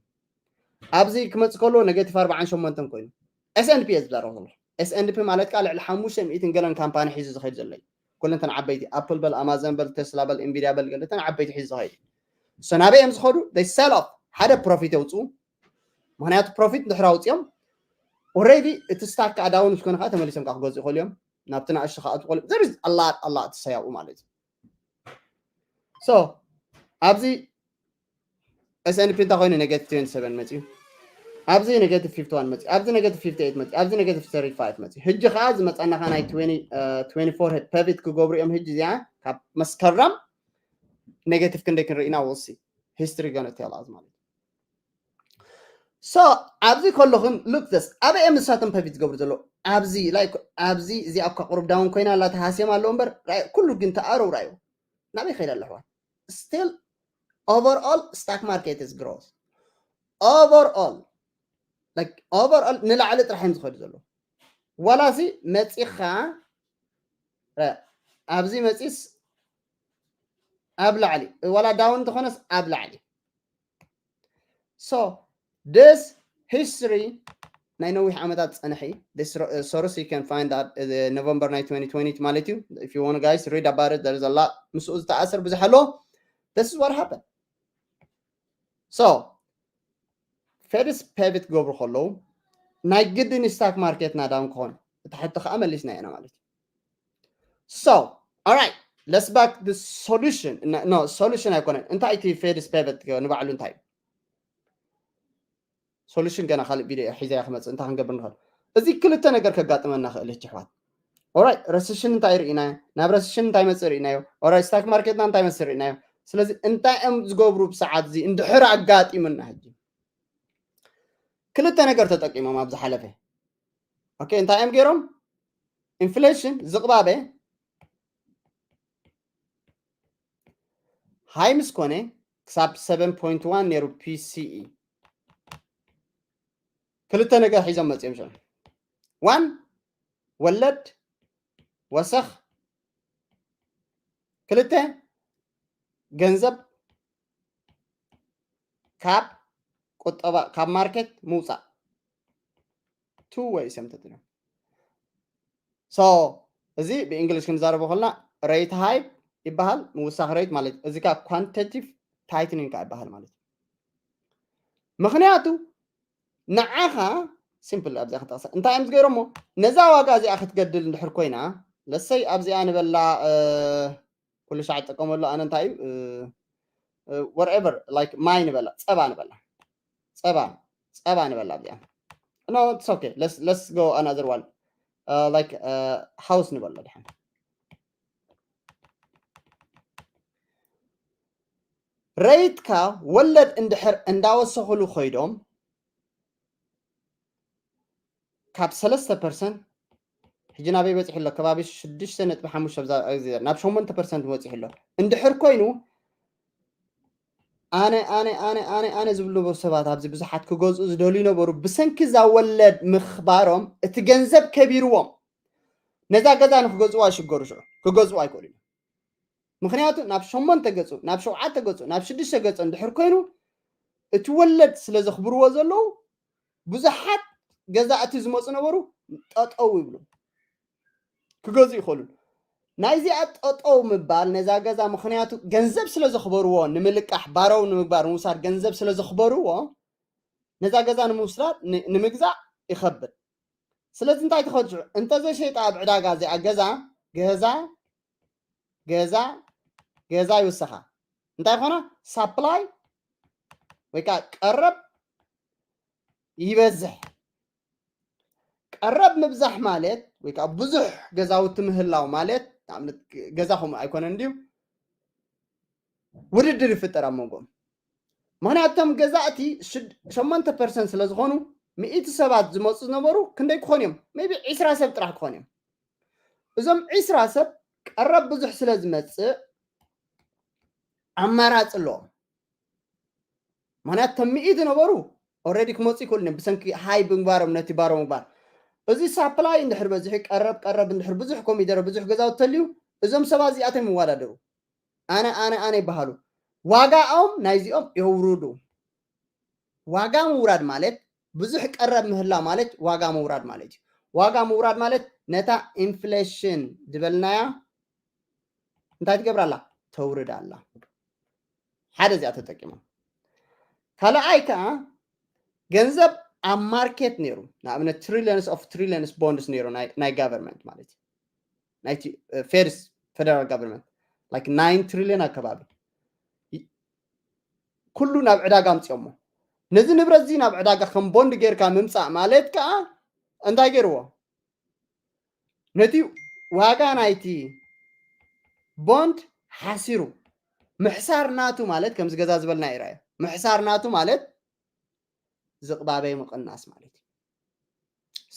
ኣብዚ ክመፅእ ከለዎ negative ኣርባዓን ሸሞንተን ኮይኑ S and P እየ ዝዛረብ ዘሎ S and P ማለት ከዓ ልዕሊ ሓሙሽተ ሚእትን ገለን ካምፓኒ ሒዙ ዝኸይድ ዘሎ እዩ ኩለንተን ዓበይቲ Apple በል Amazon በል Tesla በል Nvidia በል ገለተን ዓበይቲ ሒዙ ዝኸይድ so ናበይ እዮም ዝኸዱ they sell off ሓደ profit የውፅኡ ምክንያቱ profit እንድሕር ኣውፅኦም already እቲ stock ከዓ down ዝኾነ ከዓ ተመሊሶም ከዓ ክገዝኡ ይኽእሉ እዮም ናብቲ ንኣሽቱ ከዓ ትቆልም there is a lot a lot to say ኣብኡ ማለት እዩ so ኣብዚ S and P እንታይ ኮይኑ negative twenty seven መፅዩ ኣብዚ negative fifty one መፂ፣ ኣብዚ negative fifty eight መፂ፣ ኣብዚ negative thirty five መፂ። ሕጂ ከዓ ዝመፃና ከዓ ናይ twenty twenty four pivot ክገብሩ እዮም። ሕጂ እዚኣ ካብ መስከረም negative ክንደይ ክንርኢና ወሲ history gonna tell us ማለት እዩ። So ኣብዚ ከለኹም look this ኣበይ እዮም ንሳቶም pivot ዝገብሩ ዘለዉ? ኣብዚ like ኣብዚ እዚኣ እኳ ቁሩብ down ኮይና ኣላ ተሃስዮም ኣለዉ እምበር ኩሉ ግን ተኣረው ራዩ ናበይ ከይዳ ኣለሕዋ? Still overall stock market is growth overall like overall ንላዕሊ ጥራሕ እዮም ዝኸዱ ዘለዉ። ዋላ ሲ መፂኻ ኣብዚ መፂስ ኣብ ላዕሊ ዋላ down እንተኾነስ ኣብ ላዕሊ። So this history ናይ ነዊሕ ዓመታት ዝፀንሐ እዩ። This source you can find that November ናይ twenty twenty ማለት እዩ። If you want guys read about it, there is a lot ምስኡ ዝተኣሰር ብዙሕ ኣሎ። This is what happened. So ፈድስ pivot ክገብሩ ከለዉ ናይ ግድን stock market ና down ክኾን እቲ ሕቶ ከዓ መሊስና ኢና ማለት እዩ። So alright, let's back the solution. No, solution ኣይኮነን። እንታይ እቲ ፈድስ pivot ንባዕሉ እንታይ እዩ? Solution ገና ካልእ ቪድዮ ሒዘያ ክመፅእ እንታይ ክንገብር ንኽእል? እዚ ክልተ ነገር ከጋጥመና ክእል እሕዋት። Alright, recession እንታይ ርኢናዮ? ናብ recession እንታይ መፅእ ርኢናዮ? Alright, stock market ና እንታይ መስል ርኢናዮ? ስለዚ እንታይ እዮም ዝገብሩ ብሰዓት እዚ እንድሕር ኣጋጢሙና ሕጂ ክልተ ነገር ተጠቂሞም ኣብ ዝሓለፈ። Okay, እንታይ እዮም ገይሮም? Inflation ዝቕባበ high ምስ ኮነ ክሳብ seven point one ነይሩ PCE ክልተ ነገር ሒዞም መፅኦም ሽዑ። One ወለድ ወሰኽ፣ ክልተ ገንዘብ ካብ ቁጠባ ካብ market ምውፃእ። Two ways እዮም ተጠቂሞም። So እዚ ብ English ክንዛረቦ ከለና rate hike ይበሃል፣ ምውሳኽ rate ማለት እዩ። እዚ ከዓ quantitative tightening ከዓ ይበሃል ማለት እዩ። ምኽንያቱ ንዓኻ simple ኣብዚኣ ክጠቕሳ እንታይ እዮም ዝገይሮሞ? ነዛ ዋጋ እዚኣ ክትገድል እንድሕር ኮይና ለሰይ ኣብዚኣ ንበላ ኩሉ ሻዕ ትጥቀመሉ ኣነ እንታይ እዩ whatever like ማይ ንበላ ጸባ ንበላ ጸባ ጸባ ንበላ ኣብዚኣ no it's okay, let's let's go another one. Like house ንበሎ ድሓን rate ካ ወለድ እንድሕር እንዳወሰኽሉ ኮይዶም ካብ ሰለስተ percent ሕጂ ናበይ በፂሑ ኣሎ? ከባቢ ሽዱሽተ ነጥቢ ሓሙሽተ ናብ ሸሞንተ percent ወፂሑ ኣሎ። እንድሕር ኮይኑ ኣነ ኣነ ኣነ ኣነ ኣነ ዝብሉ ነበሩ ሰባት ኣብዚ ብዙሓት ክገዝኡ ዝደልዩ ነበሩ። ብሰንኪ እዛ ወለድ ምኽባሮም እቲ ገንዘብ ከቢርዎም ነዛ ገዛ ንክገዝዋ ይሽገሩ። ሽዑ ክገዝዋ ኣይክእሉ እዮም። ምኽንያቱ ናብ ሸሞንተ ገፁ ናብ ሸውዓተ ገፁ ናብ ሽዱሽተ ገፁ እንድሕር ኮይኑ እቲ ወለድ ስለ ዘኽብርዎ ዘለዉ ብዙሓት ገዛእቲ ዝመፁ ነበሩ ጠጠው ይብሉ ክገዝኡ ይኽእሉ። ናይዚኣ ጠጠው ምባል ነዛ ገዛ ምኽንያቱ ገንዘብ ስለ ዘኽበርዎ ንምልቃሕ ባረው ንምግባር ምውሳድ ገንዘብ ስለ ዘኽበርዎ ነዛ ገዛ ንምውሳድ ንምግዛእ ይኸብድ። ስለዚ እንታይ ትኸድዑ እንተዘይሸይጣ ኣብ ዕዳጋ እዚኣ ገዛ ገዛ ገዛ ገዛ ይውሰኻ። እንታይ ኾነ supply ወይ ከዓ ቀረብ ይበዝሕ። ቀረብ ምብዛሕ ማለት ወይ ከዓ ብዙሕ ገዛውቲ ምህላው ማለት ንኣብነት ገዛ ከምኡ ኣይኮነን ድዩ? ውድድር ይፍጠር ኣብ መንጎም። ምክንያቱ እቶም ገዛእቲ ሸሞንተ percent ስለ ዝኾኑ ሚእቲ ሰባት ዝመፁ ዝነበሩ ክንደይ ክኾኑ እዮም? Maybe ዒስራ ሰብ ጥራሕ ክኾኑ እዮም። እዞም ዒስራ ሰብ ቀረብ ብዙሕ ስለ ዝመፅእ ኣማራፂ ኣለዎም። ምክንያቱ እቶም ሚእቲ ነበሩ already ክመፁ ይክእሉ እዮም ብሰንኪ high ብምግባሮም ነቲ ባሮ ምግባር። እዚ supply እንድሕር በዚሑ ቀረብ ቀረብ እንድሕር ብዙሕ ኮሚደረ ብዙሕ ገዛውቲ ተልዩ እዞም ሰባት እዚኣቶም ይወዳደሩ። ኣነ ኣነ ኣነ ይበሃሉ። ዋጋኦም ናይዚኦም የውርዱ። ዋጋ ምውራድ ማለት ብዙሕ ቀረብ ምህላው ማለት ዋጋ ምውራድ ማለት እዩ። ዋጋ ምውራድ ማለት ነታ inflation ዝበልናያ እንታይ ትገብር ኣላ? ተውርድ ኣላ። ሓደ እዚኣ ተጠቂሞም። ካልኣይ ከዓ ገንዘብ ኣብ market ነይሩ ንኣብነት trillions of trillions bonds ነይሩ ናይ government ማለት እዩ። ናይቲ first federal government like nine trillion ኣከባቢ ኩሉ ናብ ዕዳጋ ኣምፅኦሞ። ነዚ ንብረት እዚ ናብ ዕዳጋ ከም ቦንድ ጌርካ ምምፃእ ማለት ከዓ እንታይ ገይርዎ? ነቲ ዋጋ ናይቲ ቦንድ ሓሲሩ። ምሕሳር ናቱ ማለት ከምዚ ገዛ ዝበልና ይረኣዮ። ምሕሳር ናቱ ማለት ዝቕባበ ምቕናስ ማለት እዩ።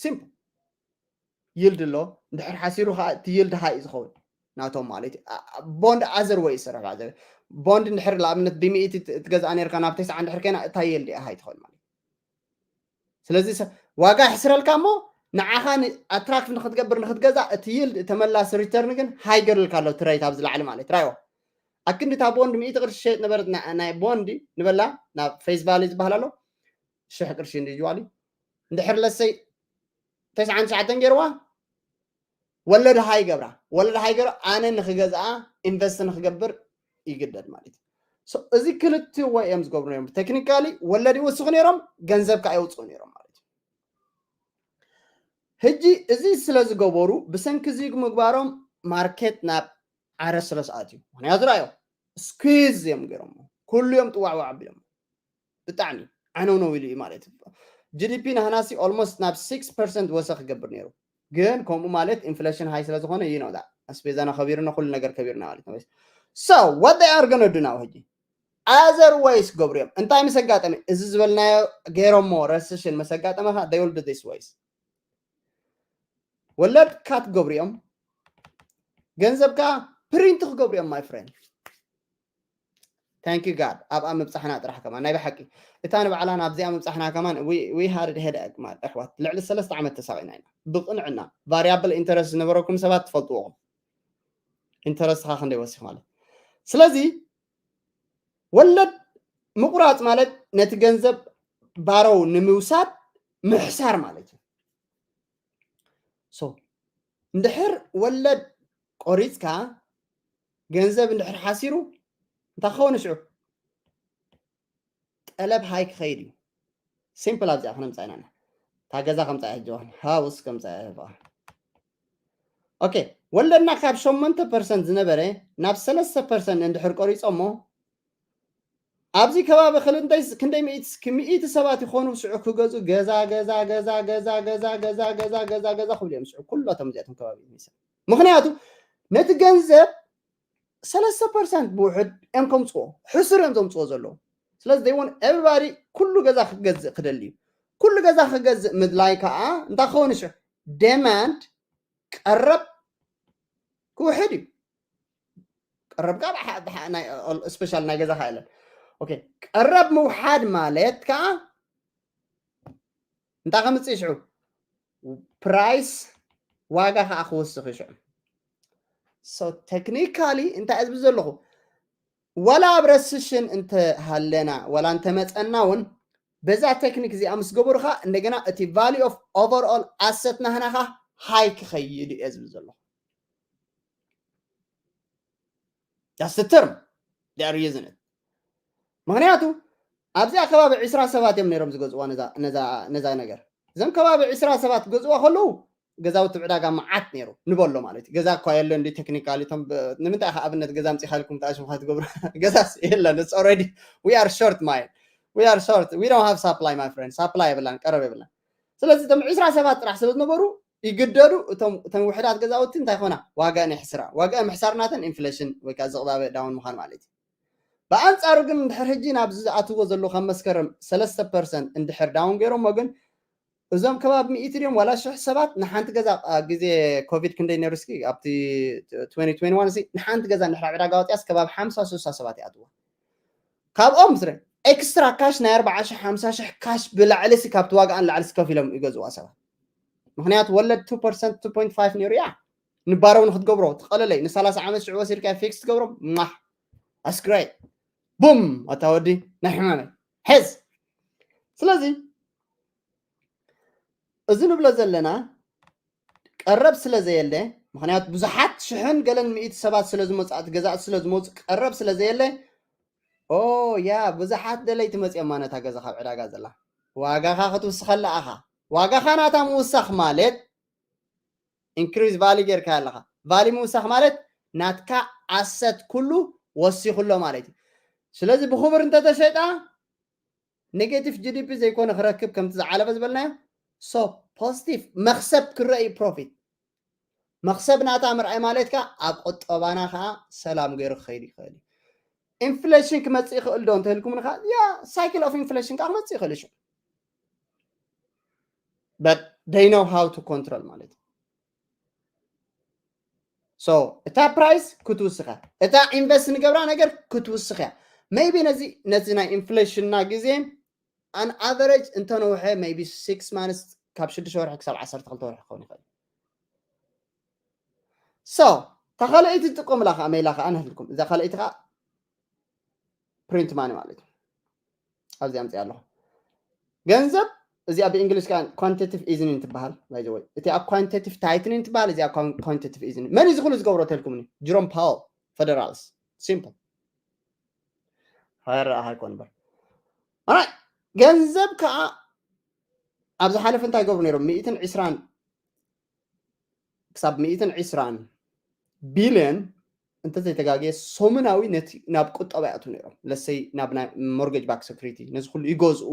ሲምፕል። ይልድ ኣሎ። እንድሕር ሓሲሩ ከዓ እቲ ይልድ ሃይ ዝኸውን ናቶም ማለት እዩ። ቦንድ ኣዘር ወይ ይሰርሕ። ቦንድ እንድሕር ንኣብነት ብሚእቲ ትገዝኣ ነርካ ናብ ተስዓ እንድሕር ከይና እታ ይልድ እያ ሃይ ትኸውን ማለት እዩ። ስለዚ ዋጋ ይሕስረልካ እሞ ንዓኻ ኣትራክት ንክትገብር ንክትገዛ እቲ ይልድ ተመላሲ ሪተርን ግን ሃይ ገርልካ ኣሎ። ትረይት ኣብዚ ላዕሊ ማለት ራዮ ኣክንዲ እታ ቦንድ ሚእቲ ቅርሺ ሸየጥ ነበረት ናይ ቦንድ ንበላ ናብ ፌስ ቫሊ ዝበሃል ኣሎ ሽሕ ቅርሺ እንዲ ጅዋሊ እንድሕር ለሰይ ተስዓን ትሽዓተን ገይርዋ ወለድ ሃይ ገብራ ወለድ ሃይ ገብራ ኣነ ንክገዝኣ ኢንቨስት ንክገብር ይግደድ ማለት እዩ። እዚ ክልትዎ እዮም ዝገብሩ ነሮም። ቴክኒካሊ ወለድ ይወስኹ ነሮም፣ ገንዘብ ከዓ የውፅኡ ነሮም ማለት እዩ። ሕጂ እዚ ስለ ዝገበሩ ብሰንኪ እዚ ምግባሮም ማርኬት ናብ ዓረ ስለ ዝኣትዩ ምክንያቱ ራዮ ስኩዝ እዮም ገይሮም ኩሉ እዮም ጥዋዕዋዕ ኣቢሎም ብጣዕሚ ዓነውነው ኢሉ እዩ ማለት እዩ። ጂዲፒ ናህናሲ ኦልሞስት ናብ ሲክስ ፐርሰንት ወሰኽ ክገብር ነይሩ ግን ከምኡ ማለት ኢንፍሌሽን ሃይ ስለ ዝኾነ ይኖ ኣስቤዛና ከቢርና ኩሉ ነገር ከቢርና ማለት ነው። So what they are gonna do now ሕጂ ኣዘር ወይስ ገብሩ እዮም እንታይ ምስ ኣጋጠመ እዚ ዝበልናዮ ገይሮሞ ረስሽን ምስ ኣጋጠመ ከዓ they will do this ways ወለድ ካት ገብሩ እዮም ገንዘብ ከዓ ፕሪንት ክገብሩ እዮም my friend thank you God ኣብኣ ምብፃሕና ጥራሕ ከማን ናይ ብሓቂ እታ ንባዕላ ናብዚኣ ምብፃሕና ከማን we had headache ማል ኣሕዋት ልዕሊ ሰለስተ ዓመት ተሳቂና ኢና ብቅንዕና ቫሪያብል ኢንተረስት ዝነበረኩም ሰባት ትፈልጥዎ ኢንተረስትካ ክንደይ ወሲኽ ማለት ስለዚ ወለድ ምቁራፅ ማለት ነቲ ገንዘብ ባሮው ንምውሳድ ምሕሳር ማለት እዩ። So እንድሕር ወለድ ቆሪፅካ ገንዘብ እንድሕር ሓሲሩ እንታይ ክኸውን ሽዑ ጠለብ ሃይ ክኸይድ እዩ። ሲምፕል ኣብዚኣ ክነምፃ ኢና እታ ገዛ ከምፃ ሕጂ ሃውስ ከምፃ ኦኬ ወለድና ካብ ሸሞንተ ፐርሰንት ዝነበረ ናብ ሰለስተ ፐርሰንት እንድሕር ቆሪፆሞ ኣብዚ ከባቢ ክልንተይ ክንደይ ሚእቲ ሰባት ይኾኑ ስዑ ክገዙ ገዛ ገዛ ገዛ ገዛ ገዛ ገዛ ገዛ ገዛ ገዛ ክብሉ እዮም ስዑ ኩላቶም እዚኣቶም ከባቢ ምክንያቱ ነቲ ገንዘብ ሰለስተ ፐርሰንት ብውሕድ እዮም ከምፅዎ ሕሱር እዮም ዘምፅዎ ዘለዉ ስለዚ they want everybody ኩሉ ገዛ ክገዝእ ክደሊ እዩ ኩሉ ገዛ ክገዝእ ምድላይ ከዓ እንታይ ክኸውን ሽዑ demand ቀረብ ክውሕድ እዩ ቀረብ ከዓ ስፔሻል ናይ ገዛ ከዓ የለን ቀረብ ምውሓድ ማለት ከዓ እንታይ ከምፅእ ሽዑ ፕራይስ ዋጋ ከዓ ክወስኽ ይሽዑ ቴክኒካሊ እንታይ እዝቢ ዘለኹ ዋላ ኣብ ረስሽን እንተሃለና ዋላ እንተመፀና እውን በዛ ቴክኒክ እዚኣ ምስ ገበሩካ እንደገና እቲ value of overall asset ናህናካ ሃይ ክኸይድ እየ ዝብል ዘለኹ that's the term they are using it ምክንያቱ ኣብዚኣ ከባቢ ዕስራ ሰባት እዮም ነይሮም ዝገዝዋ ነዛ ነገር እዞም ከባቢ ዕስራ ሰባት ገዝዋ ከለዉ ገዛውቲ ዕዳጋ መዓት ነይሩ ንበሎ ማለት እዩ ገዛ እኳ የለ እንዲ ቴክኒካሊ እቶም ንምንታይ ከ ኣብነት ገዛ ምፂ ካልኩም ተኣሽምካ ትገብሩ ገዛስ የለን it's already we are short my we are short we don't have supply my friend supply የብላን ቀረብ የብላን ስለዚ እቶም ዕስራ ሰባት ጥራሕ ስለ ዝነበሩ ይግደዱ እቶም ውሕዳት ገዛውቲ እንታይ ኮና ዋጋ ናይ ሕስራ ዋጋ ምሕሳር ናተን ኢንፍሌሽን ወይ ከዓ ዝቕባበ ዳውን ምዃን ማለት እዩ ብኣንፃሩ ግን እንድሕር ሕጂ ናብዚ ዝኣትዎ ዘለዉ ካብ መስከረም ሰለስተ ፐርሰንት እንድሕር ዳውን ገይሮሞ ግን እዞም ከባቢ ሚእቲ ድዮም ዋላ ሽሕ ሰባት ንሓንቲ ገዛ ግዜ ኮቪድ ክንደይ ነይሩ እስኪ ኣብቲ ንሓንቲ ገዛ እንድሕር ኣብ ዕዳጋ ወፅያስ ከባቢ ሓምሳ ስሳ ሰባት ይኣትዎ ካብኦም ስረ ኤክስትራ ካሽ ናይ ኣርባዓ ሽሕ ሓምሳ ሽሕ ካሽ ብላዕሊ ሲ ካብቲ ዋጋኣን ላዕሊ ከፊሎም ይገዝዋ ሰባት ምክንያቱ ወለድ ቱ ፐርሰንት ቱ ፖይንት ፋይቭ ነይሩ እያ ንባረው ንክትገብሮ ትቀለለይ ንሰላሳ ዓመት ሽዑ ወሲድካ ፊክስ ትገብሮ ማሕ ኣስግራይ ቡም ኣታ ወዲ ናይ ሕማመይ ሕዝ ስለዚ እዚ ንብሎ ዘለና ቀረብ ስለ ዘየለ ምክንያቱ ብዙሓት ሽሕን ገለን ሚእቲ ሰባት ስለ ዝመፁ እቲ ገዛእቲ ስለ ዝመፁ ቀረብ ስለ ዘየለ ኦ ያ ብዙሓት ደለይቲ መፅኦማ ነታ ገዛ ካብ ዕዳጋ ዘላ ዋጋኻ ክትውስኸላ ኣኻ ዋጋኻ ናታ ምውሳኽ ማለት ኢንክሪዝ ቫሊ ጌርካ ኣለኻ ቫሊ ምውሳኽ ማለት ናትካ ኣሰት ኩሉ ወሲኹሎ ማለት እዩ ስለዚ ብክቡር እንተተሸጣ negative GDP ዘይኮነ ክረክብ ከምቲ ዝዓለበ ዝበልናዮ so positive መክሰብ ክረአ እዩ profit መኽሰብ ናታ ምርኣይ ማለት ከኣ ኣብ ቁጠባና ከኣ ሰላም ገይሩ ክኸይድ ይኽእል እዩ። ኢንፍሌሽን ክመጽእ ይኽእል ዶ እንተልኩምኒ ከኣ ያ cycle of inflation ከኣ ክመጽእ ይኽእል እዩ። But they know how to control ማለት እዩ። So እታ ፕራይስ ክትውስኸ እታ ኢንቨስት ንገብራ ነገር ክትውስኸ ያ maybe ነዚ ነዚ ናይ ኢንፍሌሽንና ግዜ an average እንተነውሐ maybe six months ካብ ሽዱሽተ ወርሒ ክሳብ ዓሰርተ ክልተ ወርሒ ክኸውን ይኽእል። So ተኻልኣይቲ ትጥቀምላ ከዓ መይላ ከዓ ንህልኩም እዛ ካልኣይቲ ከዓ print money ማለት እዩ። ኣብዚ ኣምፅእ ኣለኹ ገንዘብ እዚኣ ብእንግሊሽ ከዓ quantitative easing ትበሃል። By the way እቲኣ quantitative tightening ትበሃል፣ እዚኣ quantitative easing። መን እዩ ዝኽሉ ዝገብሮ ተልኩምኒ? ጅሮም ፓወል ፌደራልስ። ሲምፕል። ሃረኣ ኣይኮን እምበር ኣይ ገንዘብ ከዓ ኣብ ዝሓለፈ እንታይ ገብሩ ነይሮም? ሚእትን ዕስራን ክሳብ ሚእትን ዕስራን ቢልዮን እንተዘይተጋግየ ሰሙናዊ ነቲ ናብ ቁጠባ ይኣትዉ ነይሮም። ለሰይ ናብ ናይ mortgage backed security ነዚ ኩሉ ይገዝኡ፣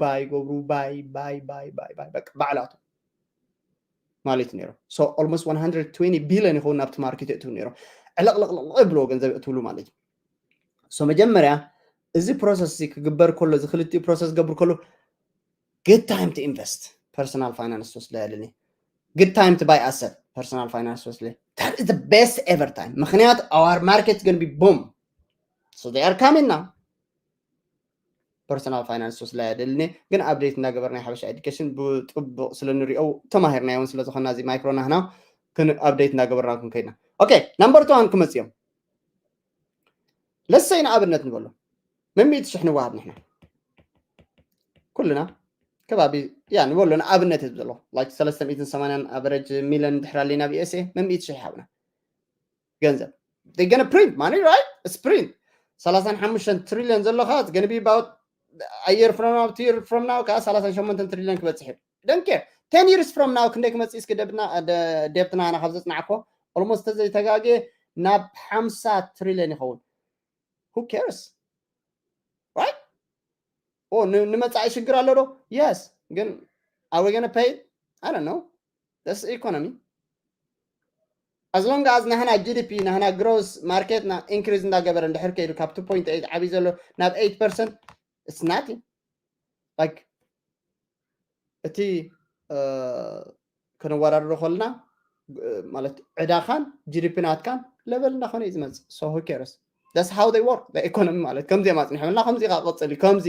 ባይ ይገብሩ፣ ባይ ባይ ባይ ባይ ባይ በቃ ባዕላቱ ማለት እዩ ነይሮም። So almost one hundred twenty ቢልዮን ይኸውን ናብቲ ማርኬት የእትዉ ነይሮም። ዕለቕለቕለቕ ይብልዎ ገንዘብ የእትውሉ ማለት እዩ። So መጀመርያ እዚ ፕሮሰስ እዚ ክግበር ከሎ እዚ ክልቲኡ ፕሮሰስ ክገብር ከሎ good time to invest personal finance ወስለ ያለኒ good time to buy asset personal finance ወስለ that is the best ever time ምክንያት our market going be boom so they are coming now personal finance ወስለ ያደልኒ ግን update እንዳገበርና ናይ ሓበሻ education ብጥቡቅ ስለ ንሪኦ ተማሂርናዮ እውን ስለ ዝኾና እዚ micro ናህና ክን update እንዳገበርና ክንከይድና okay number two ክመፅዮም ለሰይ ንኣብነት ንበሎ መሚእቲ ሽሕ ንዋሃብ ንሕና ኩልና ከባቢ ያ ንበሎ ንኣብነት እየ ዘለኹ like ሰለስተ ሚእትን ሰማንያን average ሚለን ድሕር ኣለና ብኤስኤ መሚእቲ ሽሕ ይሃብና ገንዘብ they gonna print money right it's print ሰላሳን ሓሙሽተን ትሪልዮን ዘለኻ it's gonna be about a year from now two year from now ከዓ ሰላሳን ሸሞንተን ትሪልዮን ክበፅሕ እዩ don't care ten years from now ክንደይ ክመፅእ እስኪ ደብትና ደብትና ኣና ካብ ዘፅናዕኮ almost ተዘይተጋግየ ናብ ሓምሳ ትሪልዮን ይኸውን who cares right ኦ ንመፃኢ ሽግር ኣሎ ዶ yes ግን are we gonna pay I don't know that's economy as long as ናህና GDP ናህና gross market ና increase እንዳገበረ እንድሕር ከይዱ ካብ two point eight ዓብይ ዘሎ ናብ eight percent it's nothing like እቲ ከነወዳድሮ ከለና ማለት ዕዳኻን GDP ናትካን level እንዳኾነ እዩ ዝመፅእ so who cares that's how they work the economy ማለት ከምዚ እዮም ኣፅኒሖምና ከምዚ ከዓ ቀፅል እዩ ከምዚ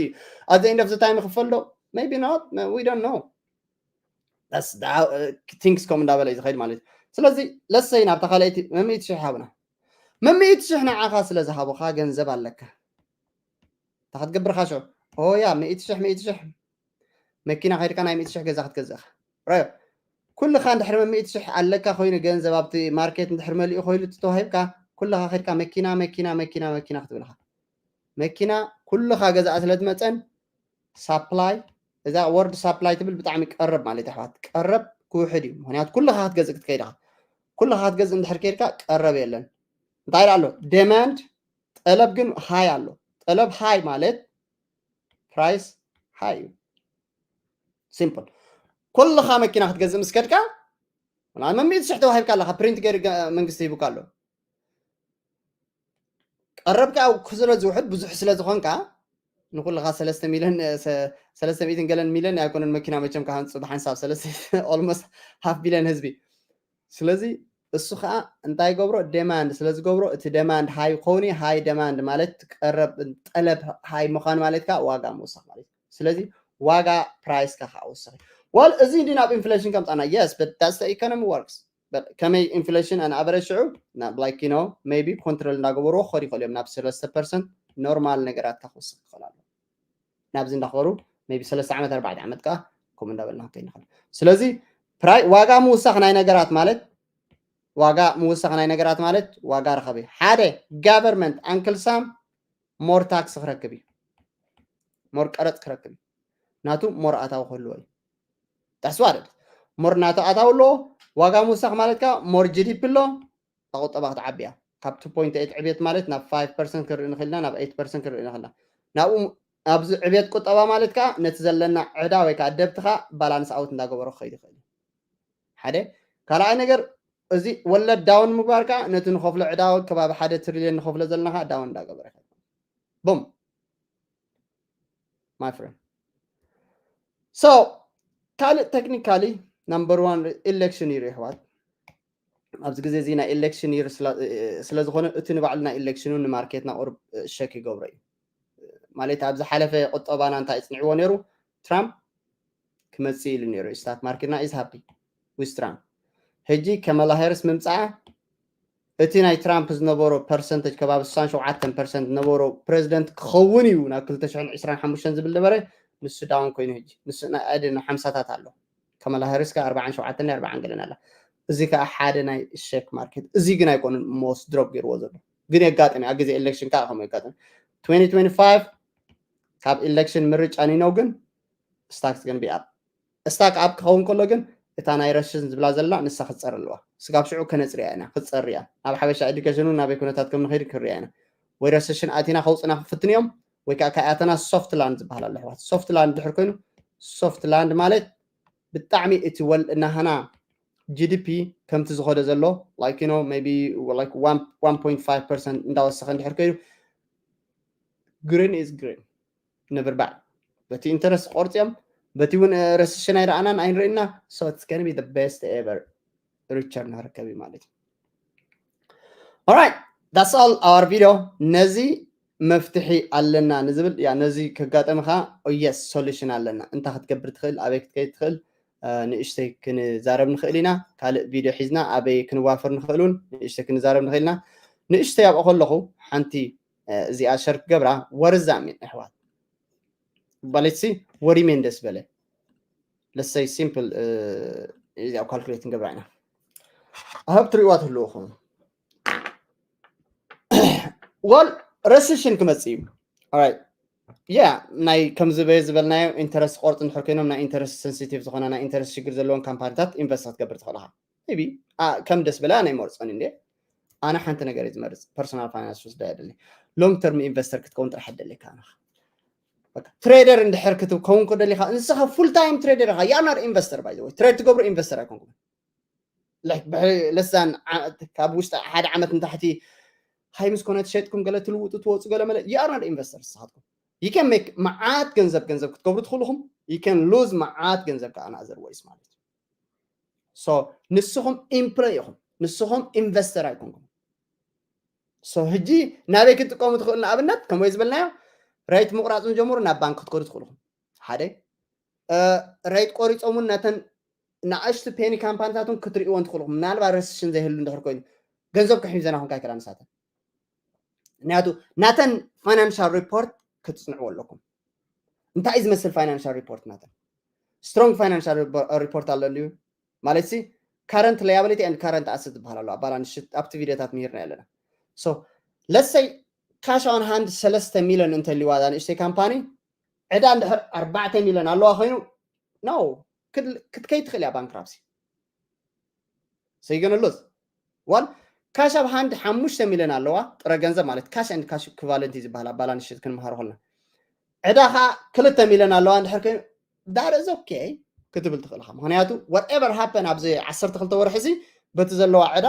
at the end of the time ይኽፈል ዶ maybe not we don't know that's the, uh, things ከም እንዳበለ እዩ ዝኸይድ ማለት እዩ ስለዚ ለሰይ ናብታ ካልኣይቲ መምኢት ሽሕ ሃብና መምኢት ሽሕ ንዓኻ ስለ ዝሃቡኻ ገንዘብ ኣለካ እንታይ ክትገብርካ ሽዑ ኦያ ምእቲ ሽሕ ምእቲ ሽሕ መኪና ከይድካ ናይ ምእቲ ሽሕ ገዛ ክትገዝእኻ ራዮ ኩልኻ እንድሕር መምእቲ ሽሕ ኣለካ ኮይኑ ገንዘብ ኣብቲ ማርኬት እንድሕር መሊኡ ኮይኑ ተዋሂብካ ኩልኻ ከይድካ መኪና መኪና መኪና መኪና ክትብልኻ መኪና ኩልኻ ገዛኣ ስለ ትመፀን ሳፕላይ እዛ ወርድ ሳፕላይ ትብል ብጣዕሚ ቀረብ ማለት ኣሕዋት ቀረብ ክውሕድ እዩ ምክንያቱ ኩልኻ ክትገዝእ ክትከይድኻ ኩልኻ ክትገዝእ እንድሕር ከይድካ ቀረብ የለን እንታይ ኣሎ demand ጠለብ ግን ሃይ ኣሎ ጠለብ ሃይ ማለት price high እዩ simple ኩልኻ መኪና ክትገዝእ ምስ ከድካ መሚት ሽሕ ተዋሂብካ ኣለካ print ገይሩ መንግስቲ ሂቡካ ኣሎ ቀረብካ ስለ ዝውሕድ ብዙሕ ስለ ዝኾንካ ንኩልኻ ሰለስተ ሚሊዮን ሰለስተ ሚእትን ገለን ሚሊዮን ኣይኮነን መኪና መቸም ካሃንፁ ብሓንሳብ ሰለስተ almost half billion ህዝቢ ስለዚ እሱ ከዓ እንታይ ገብሮ demand ስለ ዝገብሮ እቲ demand high ክኸውን high demand ማለት ቀረብ ጠለብ high ምዃን ማለት ከዓ ዋጋ ምውሳኽ ማለት ስለዚ ዋጋ price ካ ከዓ ወሰኺ well እዚ እንዲ ናብ inflation ከምፃና yes but that's the economy works ከመይ inflation an average ሽዑ ናብ like you know maybe control እንዳገበርዎ ክኸዱ ይኽእሉ እዮም ናብ ሰለስተ percent normal ነገራት ካ ክወስኽ ይኽእል ኣሎ ናብዚ እንዳኸበሩ maybe ሰለስተ ዓመት ኣርባዕተ ዓመት ከዓ ከምኡ እንዳበልና ክንከይድ ንኽእል ስለዚ ዋጋ ምውሳኽ ናይ ነገራት ማለት ዋጋ ምውሳኽ ናይ ነገራት ማለት ዋጋ ረኸቢ ሓደ government ኣንክልሳም more tax ክረክብ እዩ more ቀረፅ ክረክብ እዩ ናቱ more ኣታዊ ክህልዎ እዩ that's what it more ናቱ ኣታዊ ኣለዎ ዋጋ ምውሳኽ ማለት ከዓ more GDP ኣሎ ኣቁጠባ ክትዓብያ ካብ two point eight ዕብየት ማለት ናብ five percent ክንርኢ ንኽእልና ናብ eight percent ክንርኢ ንኽእልና ናብኡ ኣብዚ ዕብየት ቁጠባ ማለት ከዓ ነቲ ዘለና ዕዳ ወይ ከዓ ደብትኻ ባላንስ ኣውት እንዳገበሮ ክኸይድ ይኽእል እዩ። ሓደ ካልኣይ ነገር፣ እዚ ወለድ ዳውን ምግባር ከዓ ነቲ ንኸፍሎ ዕዳ ከባቢ ሓደ ትሪልዮን ንኸፍሎ ዘለና ከዓ ዳውን እንዳገበረ ይኸይድ። ቡም። My friend, so ካልእ ቴክኒካሊ ናምበር ዋን ኢሌክሽን ይሩ ይሕዋት። ኣብዚ ግዜ እዚ ናይ ኢሌክሽን ይር ስለዝኾነ እቲ ንባዕሉ ናይ ኢሌክሽኑ ንማርኬትና ቁሩብ ሸክ ይገብሮ እዩ። ማለት ኣብ ዝሓለፈ ቁጠባና እንታይ ጽንዕዎ ነይሩ? ትራምፕ ክመጽእ ኢሉ ነይሩ። ስታክ ማርኬትና ኢዝ ሃፒ ዊዝ ትራምፕ። ሕጂ ከመላ ሃሪስ ምምጻኣ እቲ ናይ ትራምፕ ዝነበሮ ፐርሰንተጅ ከባቢ ስሳን ሸውዓተን ፐርሰንት ዝነበሮ ፕሬዚደንት ክኸውን እዩ ናብ ክልተ ሽሕን ዕስራን ሓሙሽተን ዝብል ነበረ። ንሱ ዳውን ኮይኑ ሕጂ ንሱ ናይ ኣይደን ሓምሳታት ኣሎ። ከመላ ሃሪስ ከ ኣርባዓን ሸውዓተን ኣርባዓን ገለን ኣላ። እዚ ከዓ ሓደ ናይ ሸክ ማርኬት። እዚ ግን ኣይኮነን ሞስት ድሮፕ ገይርዎ ዘሎ፣ ግን የጋጥም ኣብ ግዜ ኤሌክሽን ከዓ ከምኡ የጋጥም። ትዌንቲ ትዌንቲ ፋይቭ ካብ ኤሌክሽን ምርጫ ኒኖ ግን ስታክስ ገን ቢ ኣፕ። ስታክ ኣፕ ክኸውን ከሎ ግን እታ ናይ ረሽን ዝብላ ዘላ ንሳ ክትፀር ኣለዋ። ስጋብ ሽዑ ከነፅርያ ኢና፣ ክትፀር እያ። ኣብ ሓበሻ ኤዱኬሽን እውን ናበይ ኩነታት ከም ንኸይድ ክንሪያ ኢና። ወይ ረሰሽን ኣቲና ከውፅና ክፍትን እዮም፣ ወይ ከዓ ካኣተና ሶፍት ላንድ ዝበሃል ኣሎ ኣሕዋት። ሶፍት ላንድ ድሕር ኮይኑ፣ ሶፍት ላንድ ማለት ብጣዕሚ እቲ ወል ናህና ጂ ዲ ፒ ከምቲ ዝኸደ ዘሎ like you know maybe like one point five percent እንዳወሰኸ እንድሕር ከይዱ፣ green is green ነብር ባዕ። በቲ ኢንተረስት ቆርፅዮም፣ በቲ እውን ረስሽን ኣይረኣናን ኣይንርእና። So it's gonna be the best ever return ንክርከብ እዩ ማለት እዩ። Alright, that's all our video። ነዚ መፍትሒ ኣለና ንዝብል ያ ነዚ ከጋጠምኻ yes solution ኣለና። እንታይ ክትገብር ትኽእል፣ ኣበይ ክትከይድ ትኽእል፣ ንእሽተይ ክንዛረብ ንኽእል ኢና። ካልእ ቪድዮ ሒዝና ኣበይ ክንዋፈር ንኽእል እውን ንእሽተይ ክንዛረብ ንኽእል ኢና። ንእሽተይ ኣብኡ ከለኹ ሓንቲ እዚኣ ሸር ክገብራ ወርዛም እየን ኣሕዋት። ባለትሲ ወሪሜን ደስ በለ ለሰይ ሲምፕል እዚኣ ካልኩሌት ንገብራ ኢና። ኣህብ ትሪእዋ ትህልውኹም ወል ረስሽን ክመፅእ እዩ። ያ ናይ ከምዚ በየ ዝበልናዮ ኢንተረስት ቆርፅ እንድሕር ኮይኖም ናይ ኢንተረስት ሴንሲቲቭ ዝኾነ ናይ ኢንተረስት ሽግር ዘለዎም ካምፓኒታት ኢንቨስት ክትገብር ትኽእል ኢኻ። ቢ ከም ደስ በለ ኣነ ይመርፆን እንዴ ኣነ ሓንቲ ነገር እዩ ዝመርፅ ፐርሶናል ፋይናንስ ወስዳ የደሊ ሎንግ ተርም ኢንቨስተር ክትከውን ጥራሕ ደለካ ኣነኻ ትሬደር እንድሕር ክትከውን ክደሊኻ ንስኻ ፉል ታይም ትሬደር ኢኻ። You are not investor by the way። ትሬድ ትገብሩ ኢንቨስተር ኣይኮንኩም። ለሳን ካብ ውሽጢ ሓደ ዓመት ንታሕቲ ሃይ ምስ ኮነ ትሸጥኩም ገለ ትልውጡ ትወፁ ገለ መለ you are not investor። ንስኻትኩም you can make መዓት ገንዘብ ገንዘብ ክትገብሩ ትኽእልኹም you can lose መዓት ገንዘብ ከዓ ናዘር ወይስ ማለት እዩ። ንስኹም ኢምፕሎይ ኢኹም፣ ንስኹም ኢንቨስተር ኣይኮንኩም። ሕጂ ናበይ ክትጥቀሙ ትኽእሉ? ንኣብነት ከም ወይ ዝበልናዮ ሬት ምቁራፅ ጀምሩ ናብ ባንክ ክትከዱ ትኽእልኹም። ሓደ ሬት ቆሪፆም እውን ነተን ንኣሽቱ ፔኒ ካምፓኒታት እውን ክትርእይዎን ትኽእልኹም። ምናልባት ረስሽን ዘይህሉ እንድሕር ኮይኑ ገንዘብ ክሒዘና ኹም ካይክላ ንሳተን ምክንያቱ ናተን ፋይናንሻል ሪፖርት ክትፅንዕዎ ኣለኩም። እንታይ እዩ ዝመስል ፋይናንሻል ሪፖርት ናተን? ስትሮንግ ፋይናንሻል ሪፖርት ኣሎ እንድዩ ማለት ሲ ካረንት ላያብሊቲ ኤንድ ካረንት ኣሰት ዝበሃል ኣሎ። ኣባላ ንሽት ኣብቲ ቪዲዮታት ምሂርና ኣለና። ለሰይ ካሽ ኦን ሃንድ ሰለስተ ሚሊዮን እንተልዋ እዛ ንእሽተይ ካምፓኒ ዕዳ እንድሕር ኣርባዕተ ሚሊዮን ኣለዋ ኮይኑ ኖ ክትከይ ትኽእል እያ ባንክራፕሲ ሰይገነሉስ ዋን ካሽ ኣብ ሃንድ ሓሙሽተ ሚሊዮን ኣለዋ ጥረ ገንዘብ ማለት ካሽ ኤንድ ካሽ ኢኩቫለንት ዝበሃል ኣብ ባላንስ ሽት ክንመሃሮ ከለና ዕዳ ከዓ ክልተ ሚሊዮን ኣለዋ እንድሕር ኮይኑ that is okay ክትብል ትኽእል ኢኻ። ምክንያቱ whatever happen ኣብዚ ዓሰርተ ክልተ ወርሒ እዚ በቲ ዘለዋ ዕዳ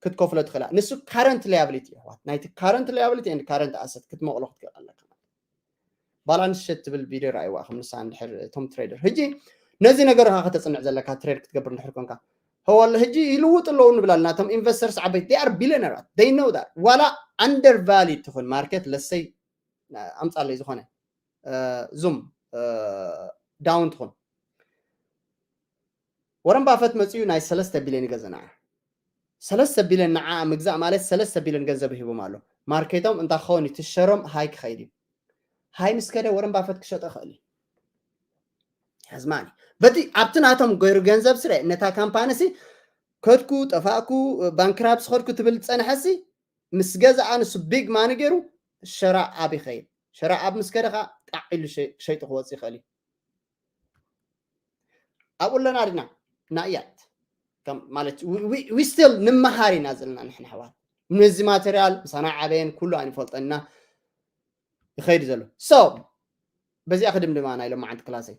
ክትከፍሎ ትኽእላ። ንሱ ካረንት ላያብሊቲ እዩ ኣሕዋት። ናይቲ ካረንት ላያብሊቲ ኤንድ ካረንት ኣሰት ክትመቕሎ ክትክእል ኣለካ። ባላንስ ሸት ትብል ቪድዮ ረኣይዋ ከም ንሳ እንድሕር እቶም ትሬደር ሕጂ ነዚ ነገር ኢኻ ከተፅንዕ ዘለካ ትሬድ ክትገብር እንድሕር ኮንካ። ህወል ሕጂ ይልውጡ ኣለዉ ንብል ኣለና። እቶም ኢንቨስተርስ ዓበይቲ they are billionaires they know that ዋላ under value ትኹን ማርኬት ለሰይ ኣምፃለይ ዝኾነ ዙም ዳውን ትኹን ወረን ባፈት መፅኡ ናይ ሰለስተ ቢልዮን ይገዝእ ንዓ ሰለስተ ቢልዮን ንዓ ምግዛእ ማለት ሰለስተ ቢልዮን ገንዘብ ሂቦም ኣሎ። ማርኬቶም እንታይ ክኸውን እዩ ትሸሮም ሃይ ክኸይድ እዩ። ሃይ ምስ ከደ ወረን ባፈት ክሸጦ ይኽእል እዩ። ሕዝማኒ በቲ ኣብቲ ናቶም ገይሩ ገንዘብ ስለ ነታ ካምፓኒ ሲ ከድኩ ጠፋእኩ ባንክራፕስ ከድኩ ትብል ዝፀንሐ ሲ ምስ ገዛኣ ንሱ ቢግ ማኒ ገይሩ ሸራ ኣብ ይኸይድ። ሸራ ኣብ ምስ ከደ ከዓ ጣዕ ኢሉ ክሸይጡ ክወፅእ ይኽእል እዩ። ኣብኡ ኣለና ድና ናእያት ማለት ዊ ስቲል ንመሃር ኢና ዘለና ንሕና ኣሕዋት ነዚ ማቴርያል ምሳና ዓበየን ኩሉ ኣይንፈልጠና ይኸይድ ዘሎ so በዚኣ ክድምድማ ናይ ሎማዓንቲ ክላሰይ።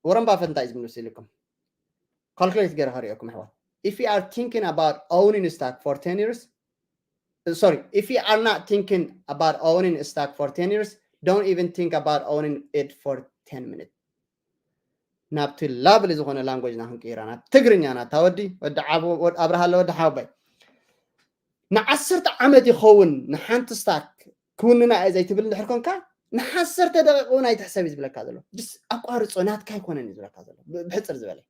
ወረን ባፈት እንታይ ዝብል መሲልኩም? Calculate ገይረ ከርእየኩም ኣሕዋት። If you are thinking about owning stock for ten years, sorry, if you are not thinking about owning stock for ten years, don't even think about owning it for ten minutes. ናብቲ lovely ዝኾነ language ና ክንቅይራ፣ ናብ ትግርኛ ናታ ወዲ ወዲ ዓቡ ወድ ኣብርሃ ኣሎ ወዲ ሓወባይ። ንዓሰርተ ዓመት ይኸውን ንሓንቲ ስታክ ክውንና እየ ዘይትብል እንድሕር ኮንካ፣ ንሓሰርተ ደቂቕ እውን ኣይትሕሰብ እዩ ዝብለካ ዘሎ። ድስ ኣቋርጾ፣ ናትካ ኣይኮነን እዩ ዝብለካ ዘሎ። ብ- ብሕጽር ዝበለ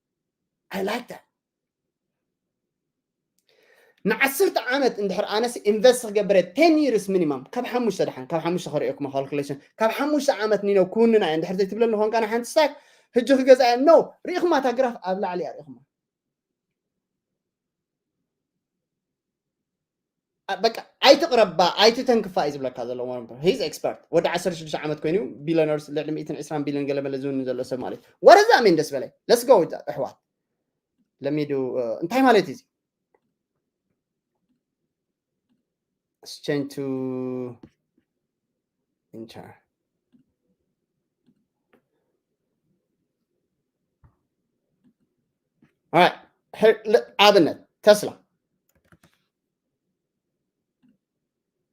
I like that። ንዓሰርተ ዓመት እንድሕር ኣነስ ኢንቨስት ክገብረ ten years minimum፣ ካብ ሓሙሽተ ደሓን፣ ካብ ሓሙሽተ ከርእየኩም calculation፣ ካብ ሓሙሽተ ዓመት ኒኖ ክውንና እየ እንድሕር ዘይትብለኒ ኮንካ ንሓንቲ ስታክ፣ ህጂ ክገዛ እየ። No፣ ርኢኹማ እታ ግራፍ ኣብ ላዕሊ እያ ርኢኹማ። በቃ ኣይትቕረባ ኣይትተንክፋ እዩ ዝብለካ ዘሎ። Warren Buffett he's expert። ወዲ ዓሰርተ ሽዱሽተ ዓመት ኮይኑ ቢሊዮነርስ ልዕሊ ሚእትን ዕስራን ቢሊዮን ገለ መለ ዝውንን ዘሎ ሰብ ማለት እዩ። ወረዛ ሜን ደስ በለይ። Let's go ኣሕዋት። ለሚዱ እንታይ ማለት እዩ? Change to enter። ኣብነት ተስላ።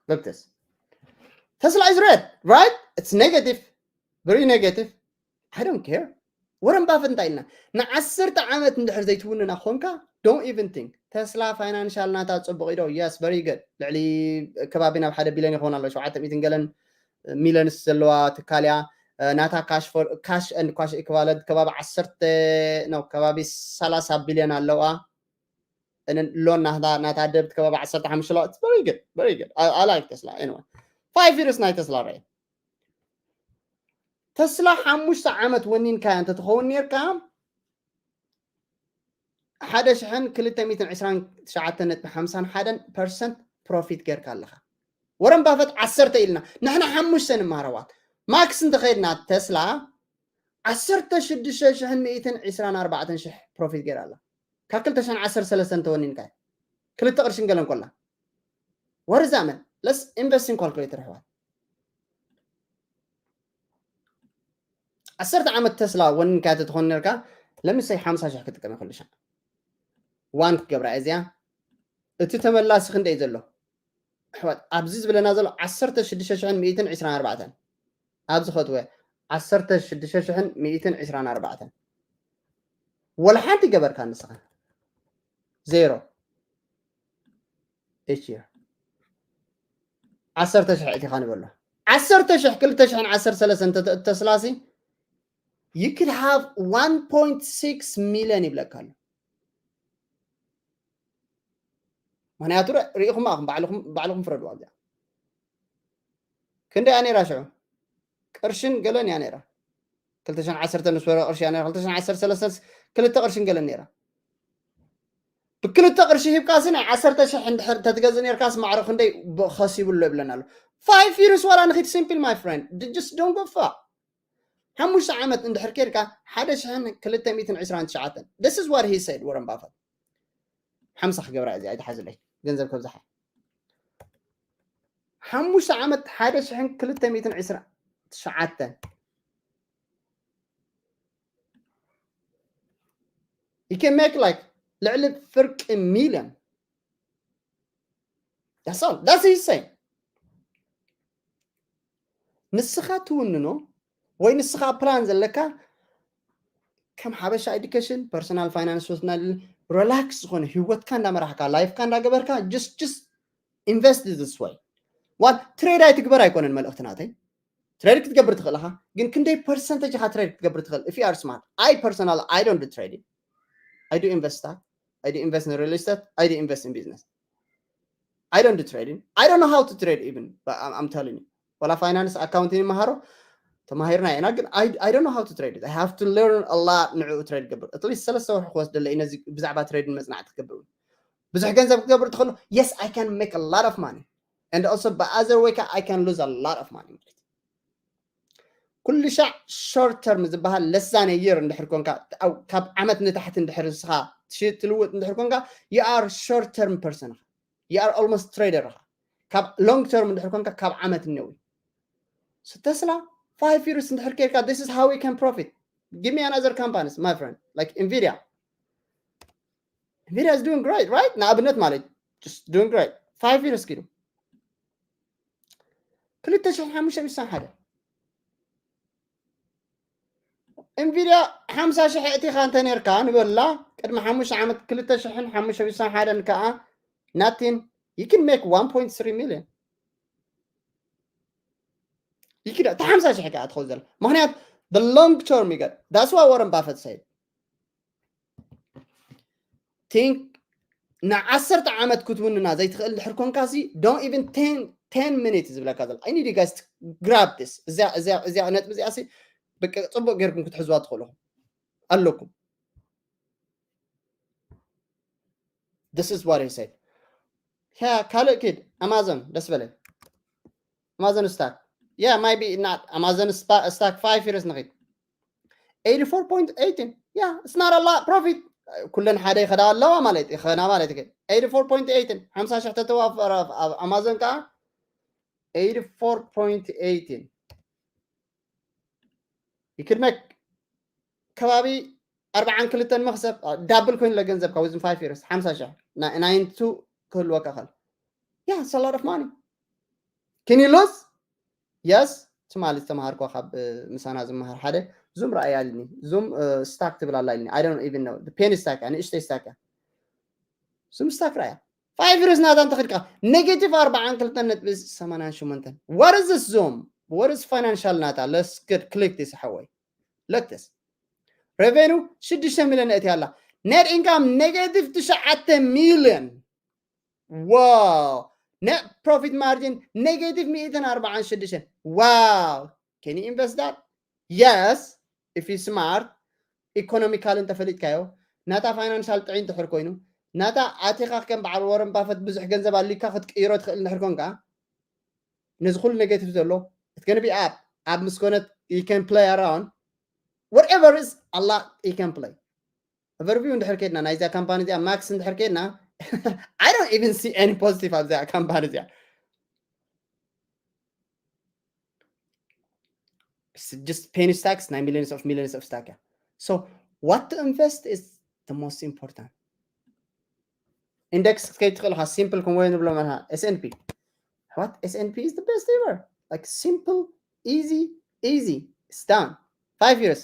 Look this. Tesla is red, right? It's negative. Very negative. I don't care. ወረን ባፈት እንታይ ኢልና? ንዓሰርተ ዓመት እንድሕር ዘይትውንና ኮንካ፣ don't even think። ተስላ ፋይናንሻል ናታ ጽቡቕ ኢዶ? Yes, very good። ልዕሊ ከባቢ ናብ ሓደ ቢልዮን ይኸውን ኣሎ። ሸውዓተ ሚእትን ገለን ሚልዮንስ ዘለዋ ትካል እያ። ናታ ካሽ and cash equivalent ከባቢ ዓሰርተ ነው፣ ከባቢ ሰላሳ ቢልዮን ኣለዋ። ሎን ናታ ደብት ከባቢ ዓሰርተ ሓሙሽተ ኣለዋ። Very good, very good. I like Tesla. Anyway, five years ናይ ተስላ ራይ። ተስላ ሓሙሽተ ዓመት ወኒንካ እንተ ትኸውን ኔርካ፣ ሓደ ሽሕን ክልተ ሚእትን ዕስራን ትሽዓተን ነጥቢ ሓምሳን ሓደን ፐርሰንት ፕሮፊት ጌርካ ኣለኻ። ወረን ባፈት ዓሰርተ ኢልና፣ ንሕና ሓሙሽተ ንመሃረዋት። ማክስ እንተኸይድና፣ ተስላ ዓሰርተ ሽዱሽተ ሽሕን ሚእትን ዕስራን ኣርባዕተን ሽሕ ፕሮፊት ጌራ ኣላ። ካብ ክልተ ሽሕን ዓሰርተ ሰለስተን ተወኒንካ፣ ክልተ ቅርሽን ገለን ኮላ። ወርዛመን ለስ ኢንቨስቲንግ ካልኩሌተር ኣሕዋት። ዓሰርተ ዓመት ተስላ ወኒንካ ተትኾን ነርካ፣ ለምሳይ ሓምሳ ሽሕ ክጥቀም ይኽእል ሻ። ዋን ክገብራ እዚኣ፣ እቲ ተመላሲ ክንደይ ዘሎ? ኣሕዋት፣ ኣብዚ ዝብለና ዘሎ ዓሰርተ ሽዱሽተ ሽሕን ሚእትን ዕስራን ኣርባዕተን። ኣብዚ ኸትወ፣ ዓሰርተ ሽዱሽተ ሽሕን ሚእትን ዕስራን ኣርባዕተን። ወላ ሓንቲ ገበርካ ንስኻ። ዜሮ። Each year። ዓሰርተ ሽሕ እቲኻ ንበሎ። ዓሰርተ ሽሕ፣ ክልተ ሽሕን ዓሰርተ ሰለስተን ተተ-፣ ተስላሲ፣ you could have one point six million ይብለካ ኣሎ። ምኽንያቱ ረ-፣ ርኢኹም ኣኹም፣ ባዕልኹም፣ ባዕልኹም ፍረድዋ እዚኣ። ክንደይ እያ ነይራ ሽዑ? ቅርሽን ገለን እያ ነይራ። ክልተ ሽሕን ዓሰርተ ምስ ወረ ቅርሺ እያ ነይራ። ክልተ ሽሕን ዓሰርተ ሰለስተ ክልተ ቅርሽን ገለን ነይራ። ብክልተ ቅርሺ ሂብካሲ ናይ ዓሰርተ ሽሕ እንድሕር ተትገዝእ ነርካስ ማዕረ ክንደይ ብ-፣ ኸሲቡ ኣሎ ይብለና ኣሎ። Five years ዋላ ንኺድ ሲምፕል my friend። D-፣ just don't go far። ሓሙሽተ ዓመት እንድሕር ኬድካ ሓደ ሽሕን ክልተ ሚእትን ዕስራን ትሽዓተን። This is what he said፣ ወረን ባፈት። ሓምሳ ክገብራ እዚ ኣይትሓዝለይ፣ ገንዘብ ከብዝሓ። ሓሙሽተ ዓመት ሓደ ሽሕን ክልተ ሚእትን ዕስራን ትሽዓተን። You can make like ልዕሊ ፍርቂ ሚልዮን። That's all. That's what he's saying። ንስኻ ትውንኖ ወይ ንስኻ ፕላን ዘለካ ከም ሓበሻ ኤዱኬሽን፣ ፐርሰናል ፋይናንስ ወስድና ሪላክስ ዝኾነ ህይወትካ እንዳመራሕካ፣ ላይፍካ እንዳገበርካ፣ just, just invest this way። ዋን ትሬድ ኣይትግበር ኣይኮነን መልእኽቲ ናተይ። ትሬድ ክትገብር ትኽእል ኢኻ፣ ግን ክንደይ ፐርሰንቴጅ ኢኻ ትሬድ ክትገብር ትኽእል? If you are smart። I personal, I don't do trading. I do invest stock. I do invest in real estate. I do invest in business. I don't do trading. I don't know how to trade even, but I'm, I'm telling you. ወላ ፋይናንስ ኣካውንቲንግ ይመሃሮ ተማሂርና ኢና፣ ግን I, I don't know how to trade it. I have to learn a lot ንዕኡ ትሬድ ገብር። At least ሰለስተ ወርሒ ክወስደለይ ነዚ ብዛዕባ ትሬድን መጽናዕቲ ክገብር እውን። ብዙሕ ገንዘብ ክገብር ትኽእሉ? Yes, I can make a lot of money. And also ብኣዘር ወይ ከዓ I can lose a lot of money ማለት እዩ። ኩሉ ሻዕ ሾርት ተርም ዝበሃል less than a year እንድሕር ኮንካ፣ ኣብ፣ ካብ ዓመት ንታሕቲ እንድሕር ንስኻ ትሽይጥ ትልውጥ እንድሕር ኮንካ፣ you are short term person ኢኻ። You are almost trader ኢኻ። ካብ ሎንግ ተርም እንድሕር ኮንካ ካብ ዓመት እነዊ። So ተስላ Five years እንድሕር ኬድካ, this is how we can profit. Give me another companies, my friend, like Nvidia. Nvidia is doing great, right? ንኣብነት ማለት, just doing great. Five years ኪዱ ክልተ ሽሕን ሓሙሽተ ሚእትን ሓምሳን ሓደ። Nvidia ሓምሳ ሽሕ እቲኻ እንተ ነርካ ንበላ፣ ቅድሚ ሓሙሽተ ዓመት ክልተ ሽሕን ሓሙሽተ ሚእትን ሓደን ከኣ nothing, you can make one point three million. You can, እታ ሓምሳ ሽሕ ከኣ ትኸውን ዘላ። ምኽንያት the long term you get. That's why Warren Buffett said, think ንዓሰርተ ዓመት ክትውንና ዘይትኽእል ድሕር ኮንካ ሲ፣ don't even ten, ten minutes ዝብለካ ዘሎ። I need you guys to grab this. እዚኣ እዚኣ እዚኣ ነጥቢ እዚኣ ሲ በቃ ጽቡቕ ጌርኩም ክትሕዝዋ ትኽእሉ ኣለኩም። This is what he said. Yeah, ካልእ ኪድ ኣማዞን ደስ በለ። Amazon stock. Yeah, maybe not Amazon stock, five years ንኺድ. Eighty-four point eighteen. Yeah, it's not a lot profit. ኩለን ሓደ ይኸዳ ኣለዋ ማለት ይኸና ማለት ይኸ eighty-four point eighteen ሓምሳ ሽሕ ተተዋፈረ ኣብ ኣማዞን ከዓ eighty-four point eighteen. You could make ከባቢ ኣርባዓን ክልተን መኽሰብ፣ ዳብል ኮይኑለ ገንዘብካ within five years ሓምሳ ሽሕ ናይንቱ ክህልወካ ኸል። Yeah, it's a lot of money. Can you lose? Yes. ትማሊ ዝተምሃርኳ ካብ ምሳና ዝምሃር ሓደ ዙም ረኣያ ኢልኒ። ዙም ስታክ ትብል ኣላ ኢልኒ። I don't even know. Penny ስታክ እያ፣ ንእሽተይ ስታክ እያ። ዙም ስታክ ረኣያ። Five years ናታ እንተኸድካ negative ኣርባዓን ክልተን ነጥቢ ሰማንያን ሸሞንተን። What is this ዙም? What is financial ናታ? Let's get click this ሓወይ። Look this. Revenue ሽዱሽተ ሚልዮን እትያ ኣላ። Net income negative ትሽዓተ ሚልዮን። Wow. Net profit margin negative ሚእትን ኣርባዓን ሽዱሽተን። Wow. Can you invest that? Yes, if you smart, ኢኮኖሚካል እንተፈሊጥካዮ፣ ናታ ፋይናንሻል ጥዒ እንድሕር ኮይኑ፣ ናታ ኣቲኻ ከም በዓል ወረን ባፈት ብዙሕ ገንዘብ ኣልካ ክትቅይሮ ትኽእል እንድሕር ኮንካ፣ ነዚ ኩሉ negative ዘሎ it's gonna be up. ኣብ ምስ ኮነት you can play around. Whatever is, a lot you can play. Overview እንድሕር ከድና ናይዚኣ ካምፓኒ እዚኣ ማክስ እንድሕር ከድና I don't even see any positive ኣብዚኣ ካምፓኒ እዚኣ። It's just penny stocks ናይ millions of millions of stock እያ። So what to invest is the most important. Index ከይትኽእል ኢኻ፣ simple ከም ወይ ንብሎ መርሃ S and P. What? S and P is the best ever. Like simple, easy, easy. It's done. Five years.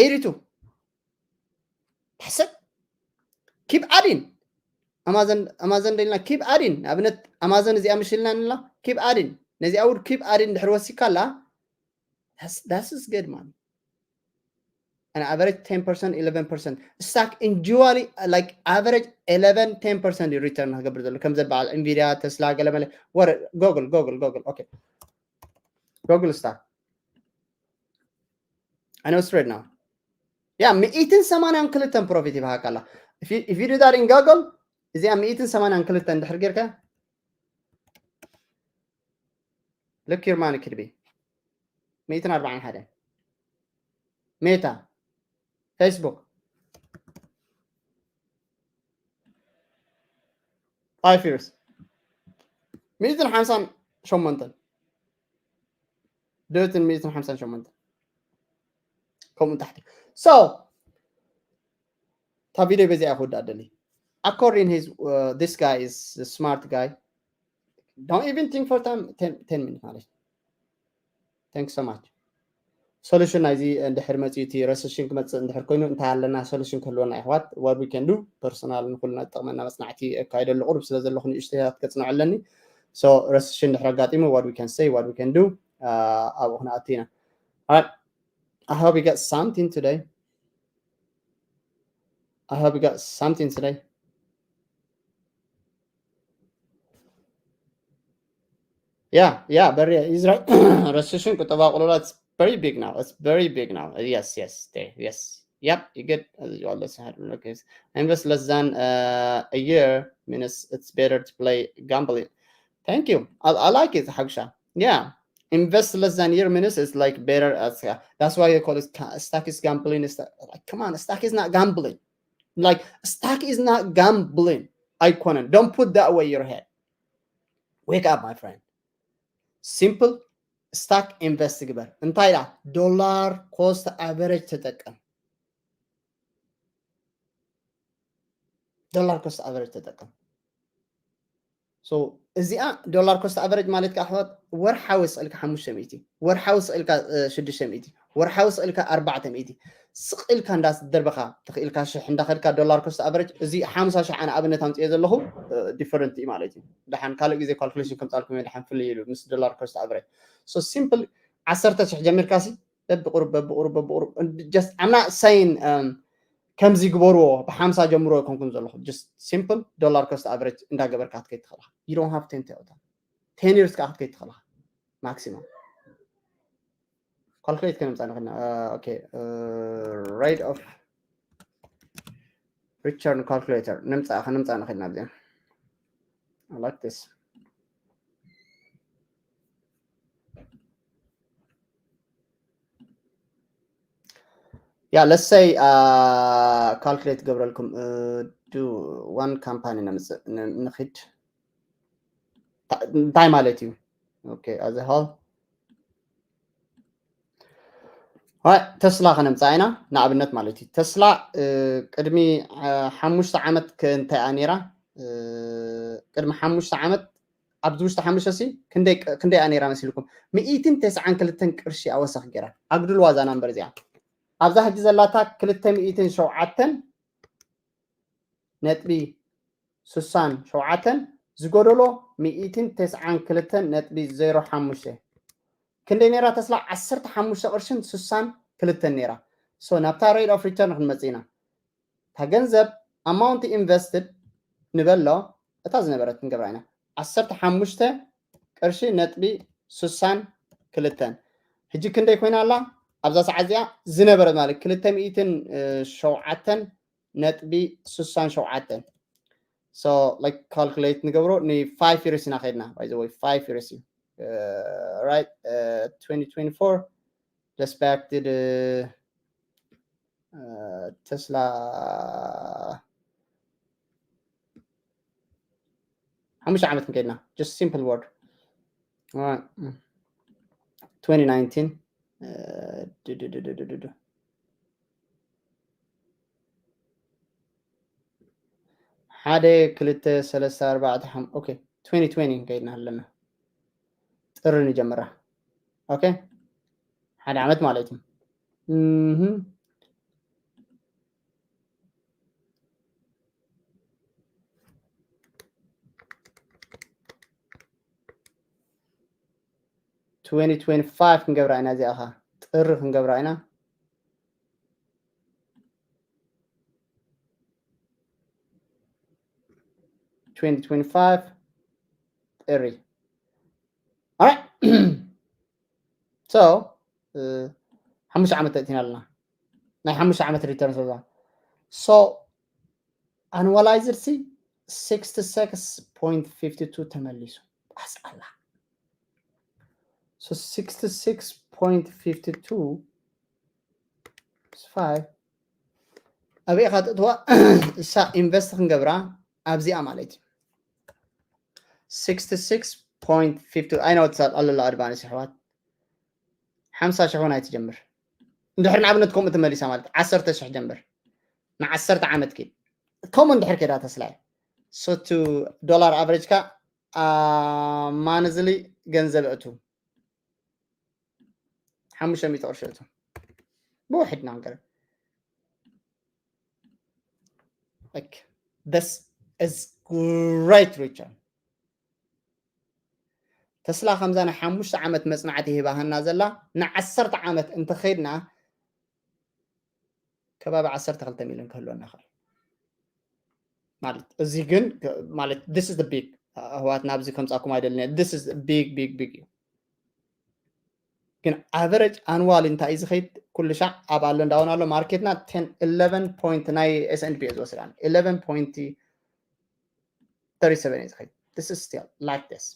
Eighty-two. ሕሰብ። Keep adding. ኣማዘን ኣማዘን ደልና keep adding። ንኣብነት ኣማዘን እዚኣ ምሽልና ንላ keep adding። ነዚኣ ውድ keep adding ድሕር ወሲካ ኣላ። That's, that's is good, man. An average ten percent, eleven percent. Stock in usually like average eleven, ten percent return ክገብር ዘሎ ከም ዝበዓል Nvidia፣ Tesla፣ ገለ መለ። What? Google, Google, Google. Okay. Google stock. I know straight now. Yeah, ሚእትን ሰማንያን ክልተን profit ይበሃካ ኣላ። If you, if you do that in Google, እዚኣ ሚእትን ሰማንያን ክልተን ድሕር ጌርካ look your money could be ሚእትን ኣርባዓን ሓደን። Meta፣ Facebook፣ five years ሚእትን ሓምሳን ሸሞንተን። ድእትን ሚእትን ሓምሳን ሸሞንተን ከምኡ ታሕቲ። So እታ ቪድዮ በዚኣ ክውዳእ ደሊ። According his, uh, this guy is a smart guy. Don't even think for ten, ten, ten minutes ማለት። Thanks so much. Solution ናይዚ እንድሕር መፅኡ እቲ recession ክመፅእ እንድሕር ኮይኑ እንታይ ኣለና solution ክህልወና የሕዋት? What we can do personal ንኩልና ዝጠቕመና መፅናዕቲ ኣካይደ ኣሎ ቁሩብ ስለ ዘለኹ ንእሽተያት ከፅንዖ ኣለኒ። So recession እንድሕር ኣጋጢሙ what we can say, what we can do ኣብኡ ክንኣቱ ኢና። Alright. I hope you got something today. I hope you got something today. Yeah, yeah, but yeah, Israel recession ቁጠባ ቁልውላ, it's very big now. It's very big now. Yes, yes, there, yes. Yep, you get, uh, you always had, okay. Invest less than, uh, a year means it's better to play gambling. Thank you. I, I like it, ሓጉሻ. Yeah. Invest less than year means it's like better as, yeah. That's why you call it stock is gambling. It's like, come on, stock is not gambling. Like, stock is not gambling. ኣይኮነን. Don't put that way your head. Wake up, my friend. Simple, Stock invest ግበር። እንታይ ኢላ? Dollar cost average ተጠቀም። Dollar cost average ተጠቀም። So እዚኣ dollar cost average ማለት ከዓ ኣሕዋት፣ ወርሓዊ ስቕ ኢልካ ሓሙሽተ ሚእቲ፣ ወርሓዊ ስቕ ኢልካ ሽዱሽተ ሚእቲ፣ ወርሓዊ ስቕ ኢልካ ኣርባዕተ ሚእቲ፣ ስቕ ኢልካ እንዳደርበኻ ተኽኢልካ ሽሕ እንዳኸድካ dollar cost average። እዚ ሓምሳ ሽሕ ኣነ ኣብነት ኣምፅኦ ዘለኹ፣ different እዩ ማለት እዩ። ደሓን ካልእ ግዜ calculation ከምፃልኩም እየ፣ ደሓን ፍልይ ኢሉ ምስ dollar cost average። So simple፣ ዓሰርተ ሽሕ ጀሚርካ ሲ በብቁሩብ በብቁሩብ በብቁሩብ፣ just I'm not saying ከምዚ ግበርዎ፣ ብሓምሳ ጀምሮ ኣይኮንኩን ዘለኹ። Just simple dollar cost average እንዳገበርካ ክትከይድ ትኽእል ኢኻ። You don't have ten thousand፣ ten years ከዓ ክትከይድ ትኽእል ኢኻ። Maximum calculate ከነምፃ ንኽእልና። Okay, rate of return calculator ንምፃ ከነምፃ ንኽእልና። ብዚኣ I like this። Yeah, let's say calculate ገብረልኩም። Do one company ንምፅእ ንኽድ እንታይ ማለት እዩ? Okay, as a whole ተስላ ከነምፃ ኢና፣ ንኣብነት ማለት እዩ። ተስላ ቅድሚ ሓሙሽተ ዓመት እንታይ እያ ነይራ? ቅድሚ ሓሙሽተ ዓመት ኣብዚ ውሽጢ ሓሙሽተ ሲ ክንደይ እያ ነይራ መሲልኩም? ሚእትን ተስዓን ክልተን ቅርሺ ኣወሰኽ ገይራ። ኣግድልዋ እዛ ናምበር እዚኣ። ኣብዛ ሕጂ ዘላታ ክልተ ሚእትን ሸውዓተን ነጥቢ ስሳን ሸውዓተን፣ ዝጎደሎ ሚእትን ተስዓን ክልተን ነጥቢ ዜሮ ሓሙሽተ። ክንደይ ነይራ ተስላ? ዓሰርተ ሓሙሽተ ቅርሽን ስሳን ክልተን ነይራ። So ናብታ rate of return ክንመፅእ ኢና። እታ ገንዘብ amount invested ንበሎ፣ እታ ዝነበረት ንገብራ ኢና። ዓሰርተ ሓሙሽተ ቅርሺ ነጥቢ ስሳን ክልተን። ሕጂ ክንደይ ኮይና ኣላ? ኣብዛ ሰዓት እዚኣ ዝነበረት ማለት ክልተ ሚእትን ሸውዓተን ነጥቢ ስሳን ሸውዓተን። So like calculate ንገብሮ፣ ን five years ኢና ከይድና። By the way, five years እዩ። Right, twenty twenty-four, just back to the ተስላ ሓሙሽተ ዓመት ንከይድና። Just simple word, twenty nineteen ሓደ ክልተ ሰለስተ ኣርባዕተ ሓም okay, twenty twenty ንከይድና ኣለና። ጥሪ ንጀምራ። Okay, ሓደ ዓመት ማለት እዩ። twenty twenty-five ክንገብራ ኢና። እዚኣ ኸ ጥሪ ክንገብራ ኢና። Twenty twenty-five ጥሪ። Alright. So ሓሙሽተ ዓመት ተእቲና ኣለና። ናይ ሓሙሽተ ዓመት return ሰዛ። So annualized ሲ sixty-six point fifty two ተመሊሱ። ኣስኣላ። So sixty-six point fifty two is five። ኣበይ ኢኻ ትእትዋ? እሳ invest ክንገብራ ኣብዚኣ ማለት እዩ። Sixty-six point fifty two። I know it's a little advance ኣሕዋት። ሓምሳ ሽሕ እውን ኣይትጀምር። እንድሕር ንኣብነት ከምኡ ተመሊሳ ማለት ዓሰርተ ሽሕ ጀምር። ንዓሰርተ ዓመት ኪድ። ከምኡ እንድሕር ከይዳ ተስላየ። So to dollar average ካ monthly ገንዘብ እቱ ሓሙሽተ ሚእቲ ቅርሺ እቱ ብውሕድ ናንገር። Like this is great return። ተስላ ከምዛ ናይ ሓሙሽተ ዓመት መፅናዕቲ ሂባሃና ዘላ ንዓሰርተ ዓመት እንተኸይድና ከባቢ ዓሰርተ ክልተ ሚልዮን ክህልወና ይኽእል። ማለት እዚ ግን ማለት this is the big ኣህዋት ናብዚ ከምፃኩም ኣይደልን። This is big big big እዩ። ግን average annual እንታይ እዩ ዝኸይድ? ኩሉ ሻዕ ኣብ ኣሎ እንዳውን ኣሎ ማርኬትና ten eleven point ናይ S and P እየ ዝወስድ ኣነ eleven point thirty seven እየ ዝኸይድ። This is still like this.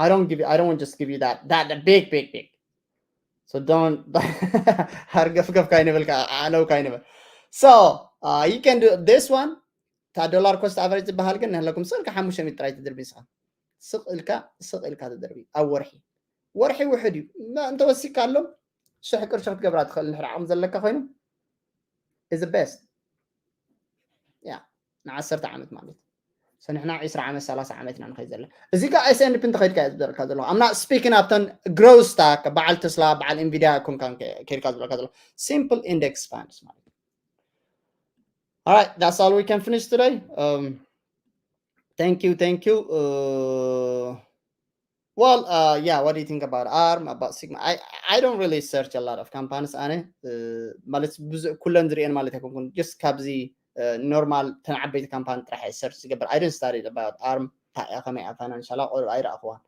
I don't give you, I don't want just give you that that big big big. So don't ሃርገፍገፍ ካይንብል ኣለው ካይንብል። So you can do this one. እታ dollar cost average ዝበሃል ግን ንህለኩም ስቕ ኢልካ ሓሙሽተ ሚእቲ ጥራይ ትድርቢ ንስኻ። ስቕ ኢልካ ስቕ ኢልካ ትድርቢ ኣብ ወርሒ። ወርሒ ውሕድ እዩ። እንተወሲካ ኣሎም ሽሕ ቅርሺ ክትገብራ ትኽእል ንድሕር ዓቕሚ ዘለካ ኮይኑ is the best። ያ ንዓሰርተ ዓመት ማለት ሰንሕና ዕስራ ዓመት ሰላሳ ዓመት ኢና ንኸይድ ዘለና። እዚ ካ S and P እንተኸይድካ እየ ዝበለካ ዘለኹ ኣምና ስፒኪን ኣብተን ግሮው ስታክ በዓል ተስላ በዓል ኢንቪድያ ኮንካ ከይድካ ዝበለካ ዘለኹ simple index funds ማለት እዩ። All right, that's all we can finish today. Um, thank you, thank you. Uh, well, uh, yeah, what do you think about ARM, about Sigma? I I don't really search a lot of companies. ኣነ ማለት ብዙ ኩለን ዝርእየን ማለት ኣይኮንኩን። Just ካብዚ ኖርማል ተን ዓበይቲ ካምፓኒ ጥራሕ search ዝገብር። I didn't study about ARM እንታይ እያ ከመይ እያ ፋይናንሻላ ቆልዑ ኣይረኣኽዋን።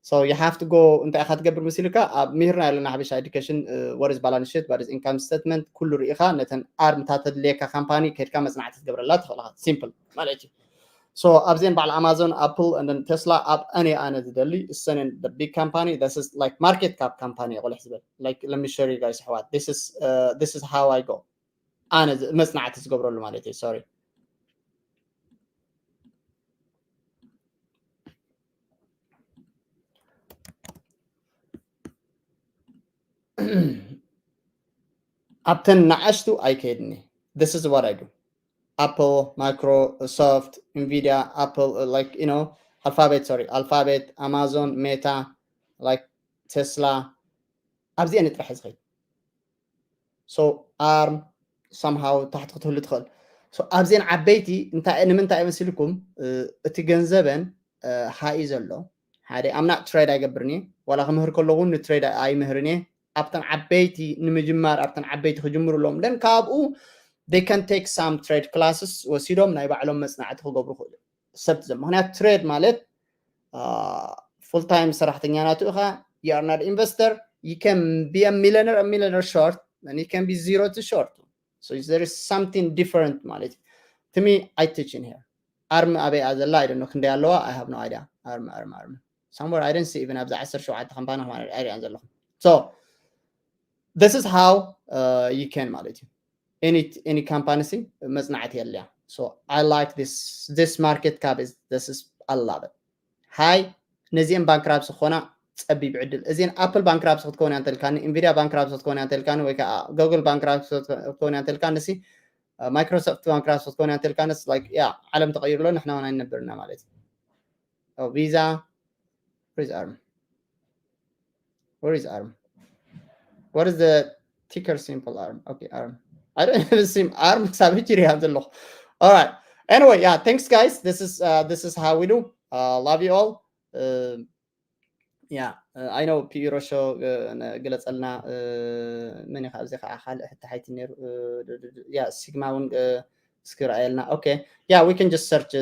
So you have to go እንታይ ኢኻ ትገብር መሲልካ ኣብ ምሂርና ያለና ሓበሻ education what is balance sheet, what is income statement ኩሉ ርኢኻ ነተን ኣርምታት ተድልየካ ካምፓኒ ከድካ መጽናዕቲ ትገብረላ ትኽእል ኢኻ። Simple ማለት እዩ። So ኣብዚአን በዓል ኣማዞን ኣፕል and Tesla ኣብ ኣነ ኣነ ዝደሊ እሰንን big company, this is like market cap company ይቆልሕ ዝበል like let me show you guys ኣሕዋት, this is uh, this is how I go ኣነ መጽናዕቲ ዝገብረሉ ማለት እዩ። Sorry ኣብተን ንኣሽቱ ኣይከይድኒ። This is what I do. Apple, Microsoft, Nvidia, Apple, uh, like you know, Alphabet, sorry, Alphabet, Amazon, Meta, like Tesla ኣብዚአን ጥራሕ ዝኸይድ። So ARM somehow ታሕቲ ክትህሉ ትኽእል። So ኣብዚአን ዓበይቲ እንታይ ንምንታይ መሲልኩም እቲ ገንዘበን ሃይ ዘሎ ሓደ ኣምና ትሬድ ኣይገብርን እየ ዋላ ክምህር ከለኹ ንትሬድ ኣይምህርን እየ። ኣብተን ዓበይቲ ንምጅማር ኣብተን ዓበይቲ ክጅምሩሎም ደን ካብኡ they can take some trade classes ወሲዶም ናይ ባዕሎም መፅናዕቲ ክገብሩ ክእሉ ሰብ ዘ ምክንያት ትሬድ ማለት full time ሰራሕተኛ ናቱ ኢኻ። You are not investor. You can be a millionaire, a millionaire short, and you can be zero to short. So there is something different ማለት እዩ። To me, I teaching here. ኣርም ኣበይ እያ ዘላ? I don't know ክንደይ ኣለዋ? I have no idea. ኣርም ኣርም ኣርም somewhere I didn't see even ኣብዚ ዓሰርተ ሸውዓተ ካምፓኒ ማለት ኣይሪኣን ዘለኹ። So this is how uh, you can ማለት እዩ። Any any company ሲ መጽናዕቲ የለያ። So I like this this market cap is this is I love it. ሃይ ነዚአን ባንክራፕሲ ክኾና ጸቢብ ዕድል። እዚን ኣፕል ባንክራፕሲ ክትኮን እያ እንተልካኒ፣ ኢንቪድያ ባንክራፕሲ ክትኮን እያ እንተልካኒ፣ ወይ ከዓ ጉግል ባንክራፕሲ ክትኮን እያ እንተልካኒ፣ ሲ ማይክሮሶፍት ባንክራፕሲ ክትኮን እያ እንተልካኒ፣ like yeah ዓለም ተቐይሩ ኣሎ፣ ንሕና እውን ኣይንነብርና ማለት እዩ። ቪዛ ሪዝ ኣርም Where is ARM? What is the ticker symbol ARM? Okay, ARM. I don't even see ARM ክሳብ ሕጂ ሪሃ ዘለኹ። All right. Anyway, yeah, thanks guys. This is uh, this is how we do. Uh, love you all. Uh, yeah, uh, I know ፒዩሮ ሾ ግለፀልና መን ኢኻ ኣብዚ ከዓ ካልእ ሕቲ ሓይቲ ነይሩ ያ ሲግማ እውን እስኪ ረኣየልና። Okay, yeah, we can just search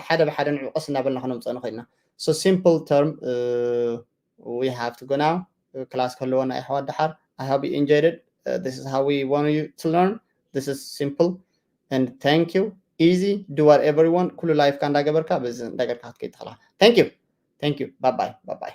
ሓደ ብሓደ ንዕቀስ እናበልና ክነምፀኦ ንኽእልና። So simple term uh, we have to go now. ክላስ ከለዎ ናይ ኣሕዋት ደሓር I hope you enjoyed it. Uh, this is how we want you to learn. This is simple and thank you. Easy. Do whatever you want. ኩሉ ላይፍካ እንዳገበርካ በዚ እንዳገርካ ክትከይድ ትኽእላ። Thank you. Thank you. Bye bye. Bye bye.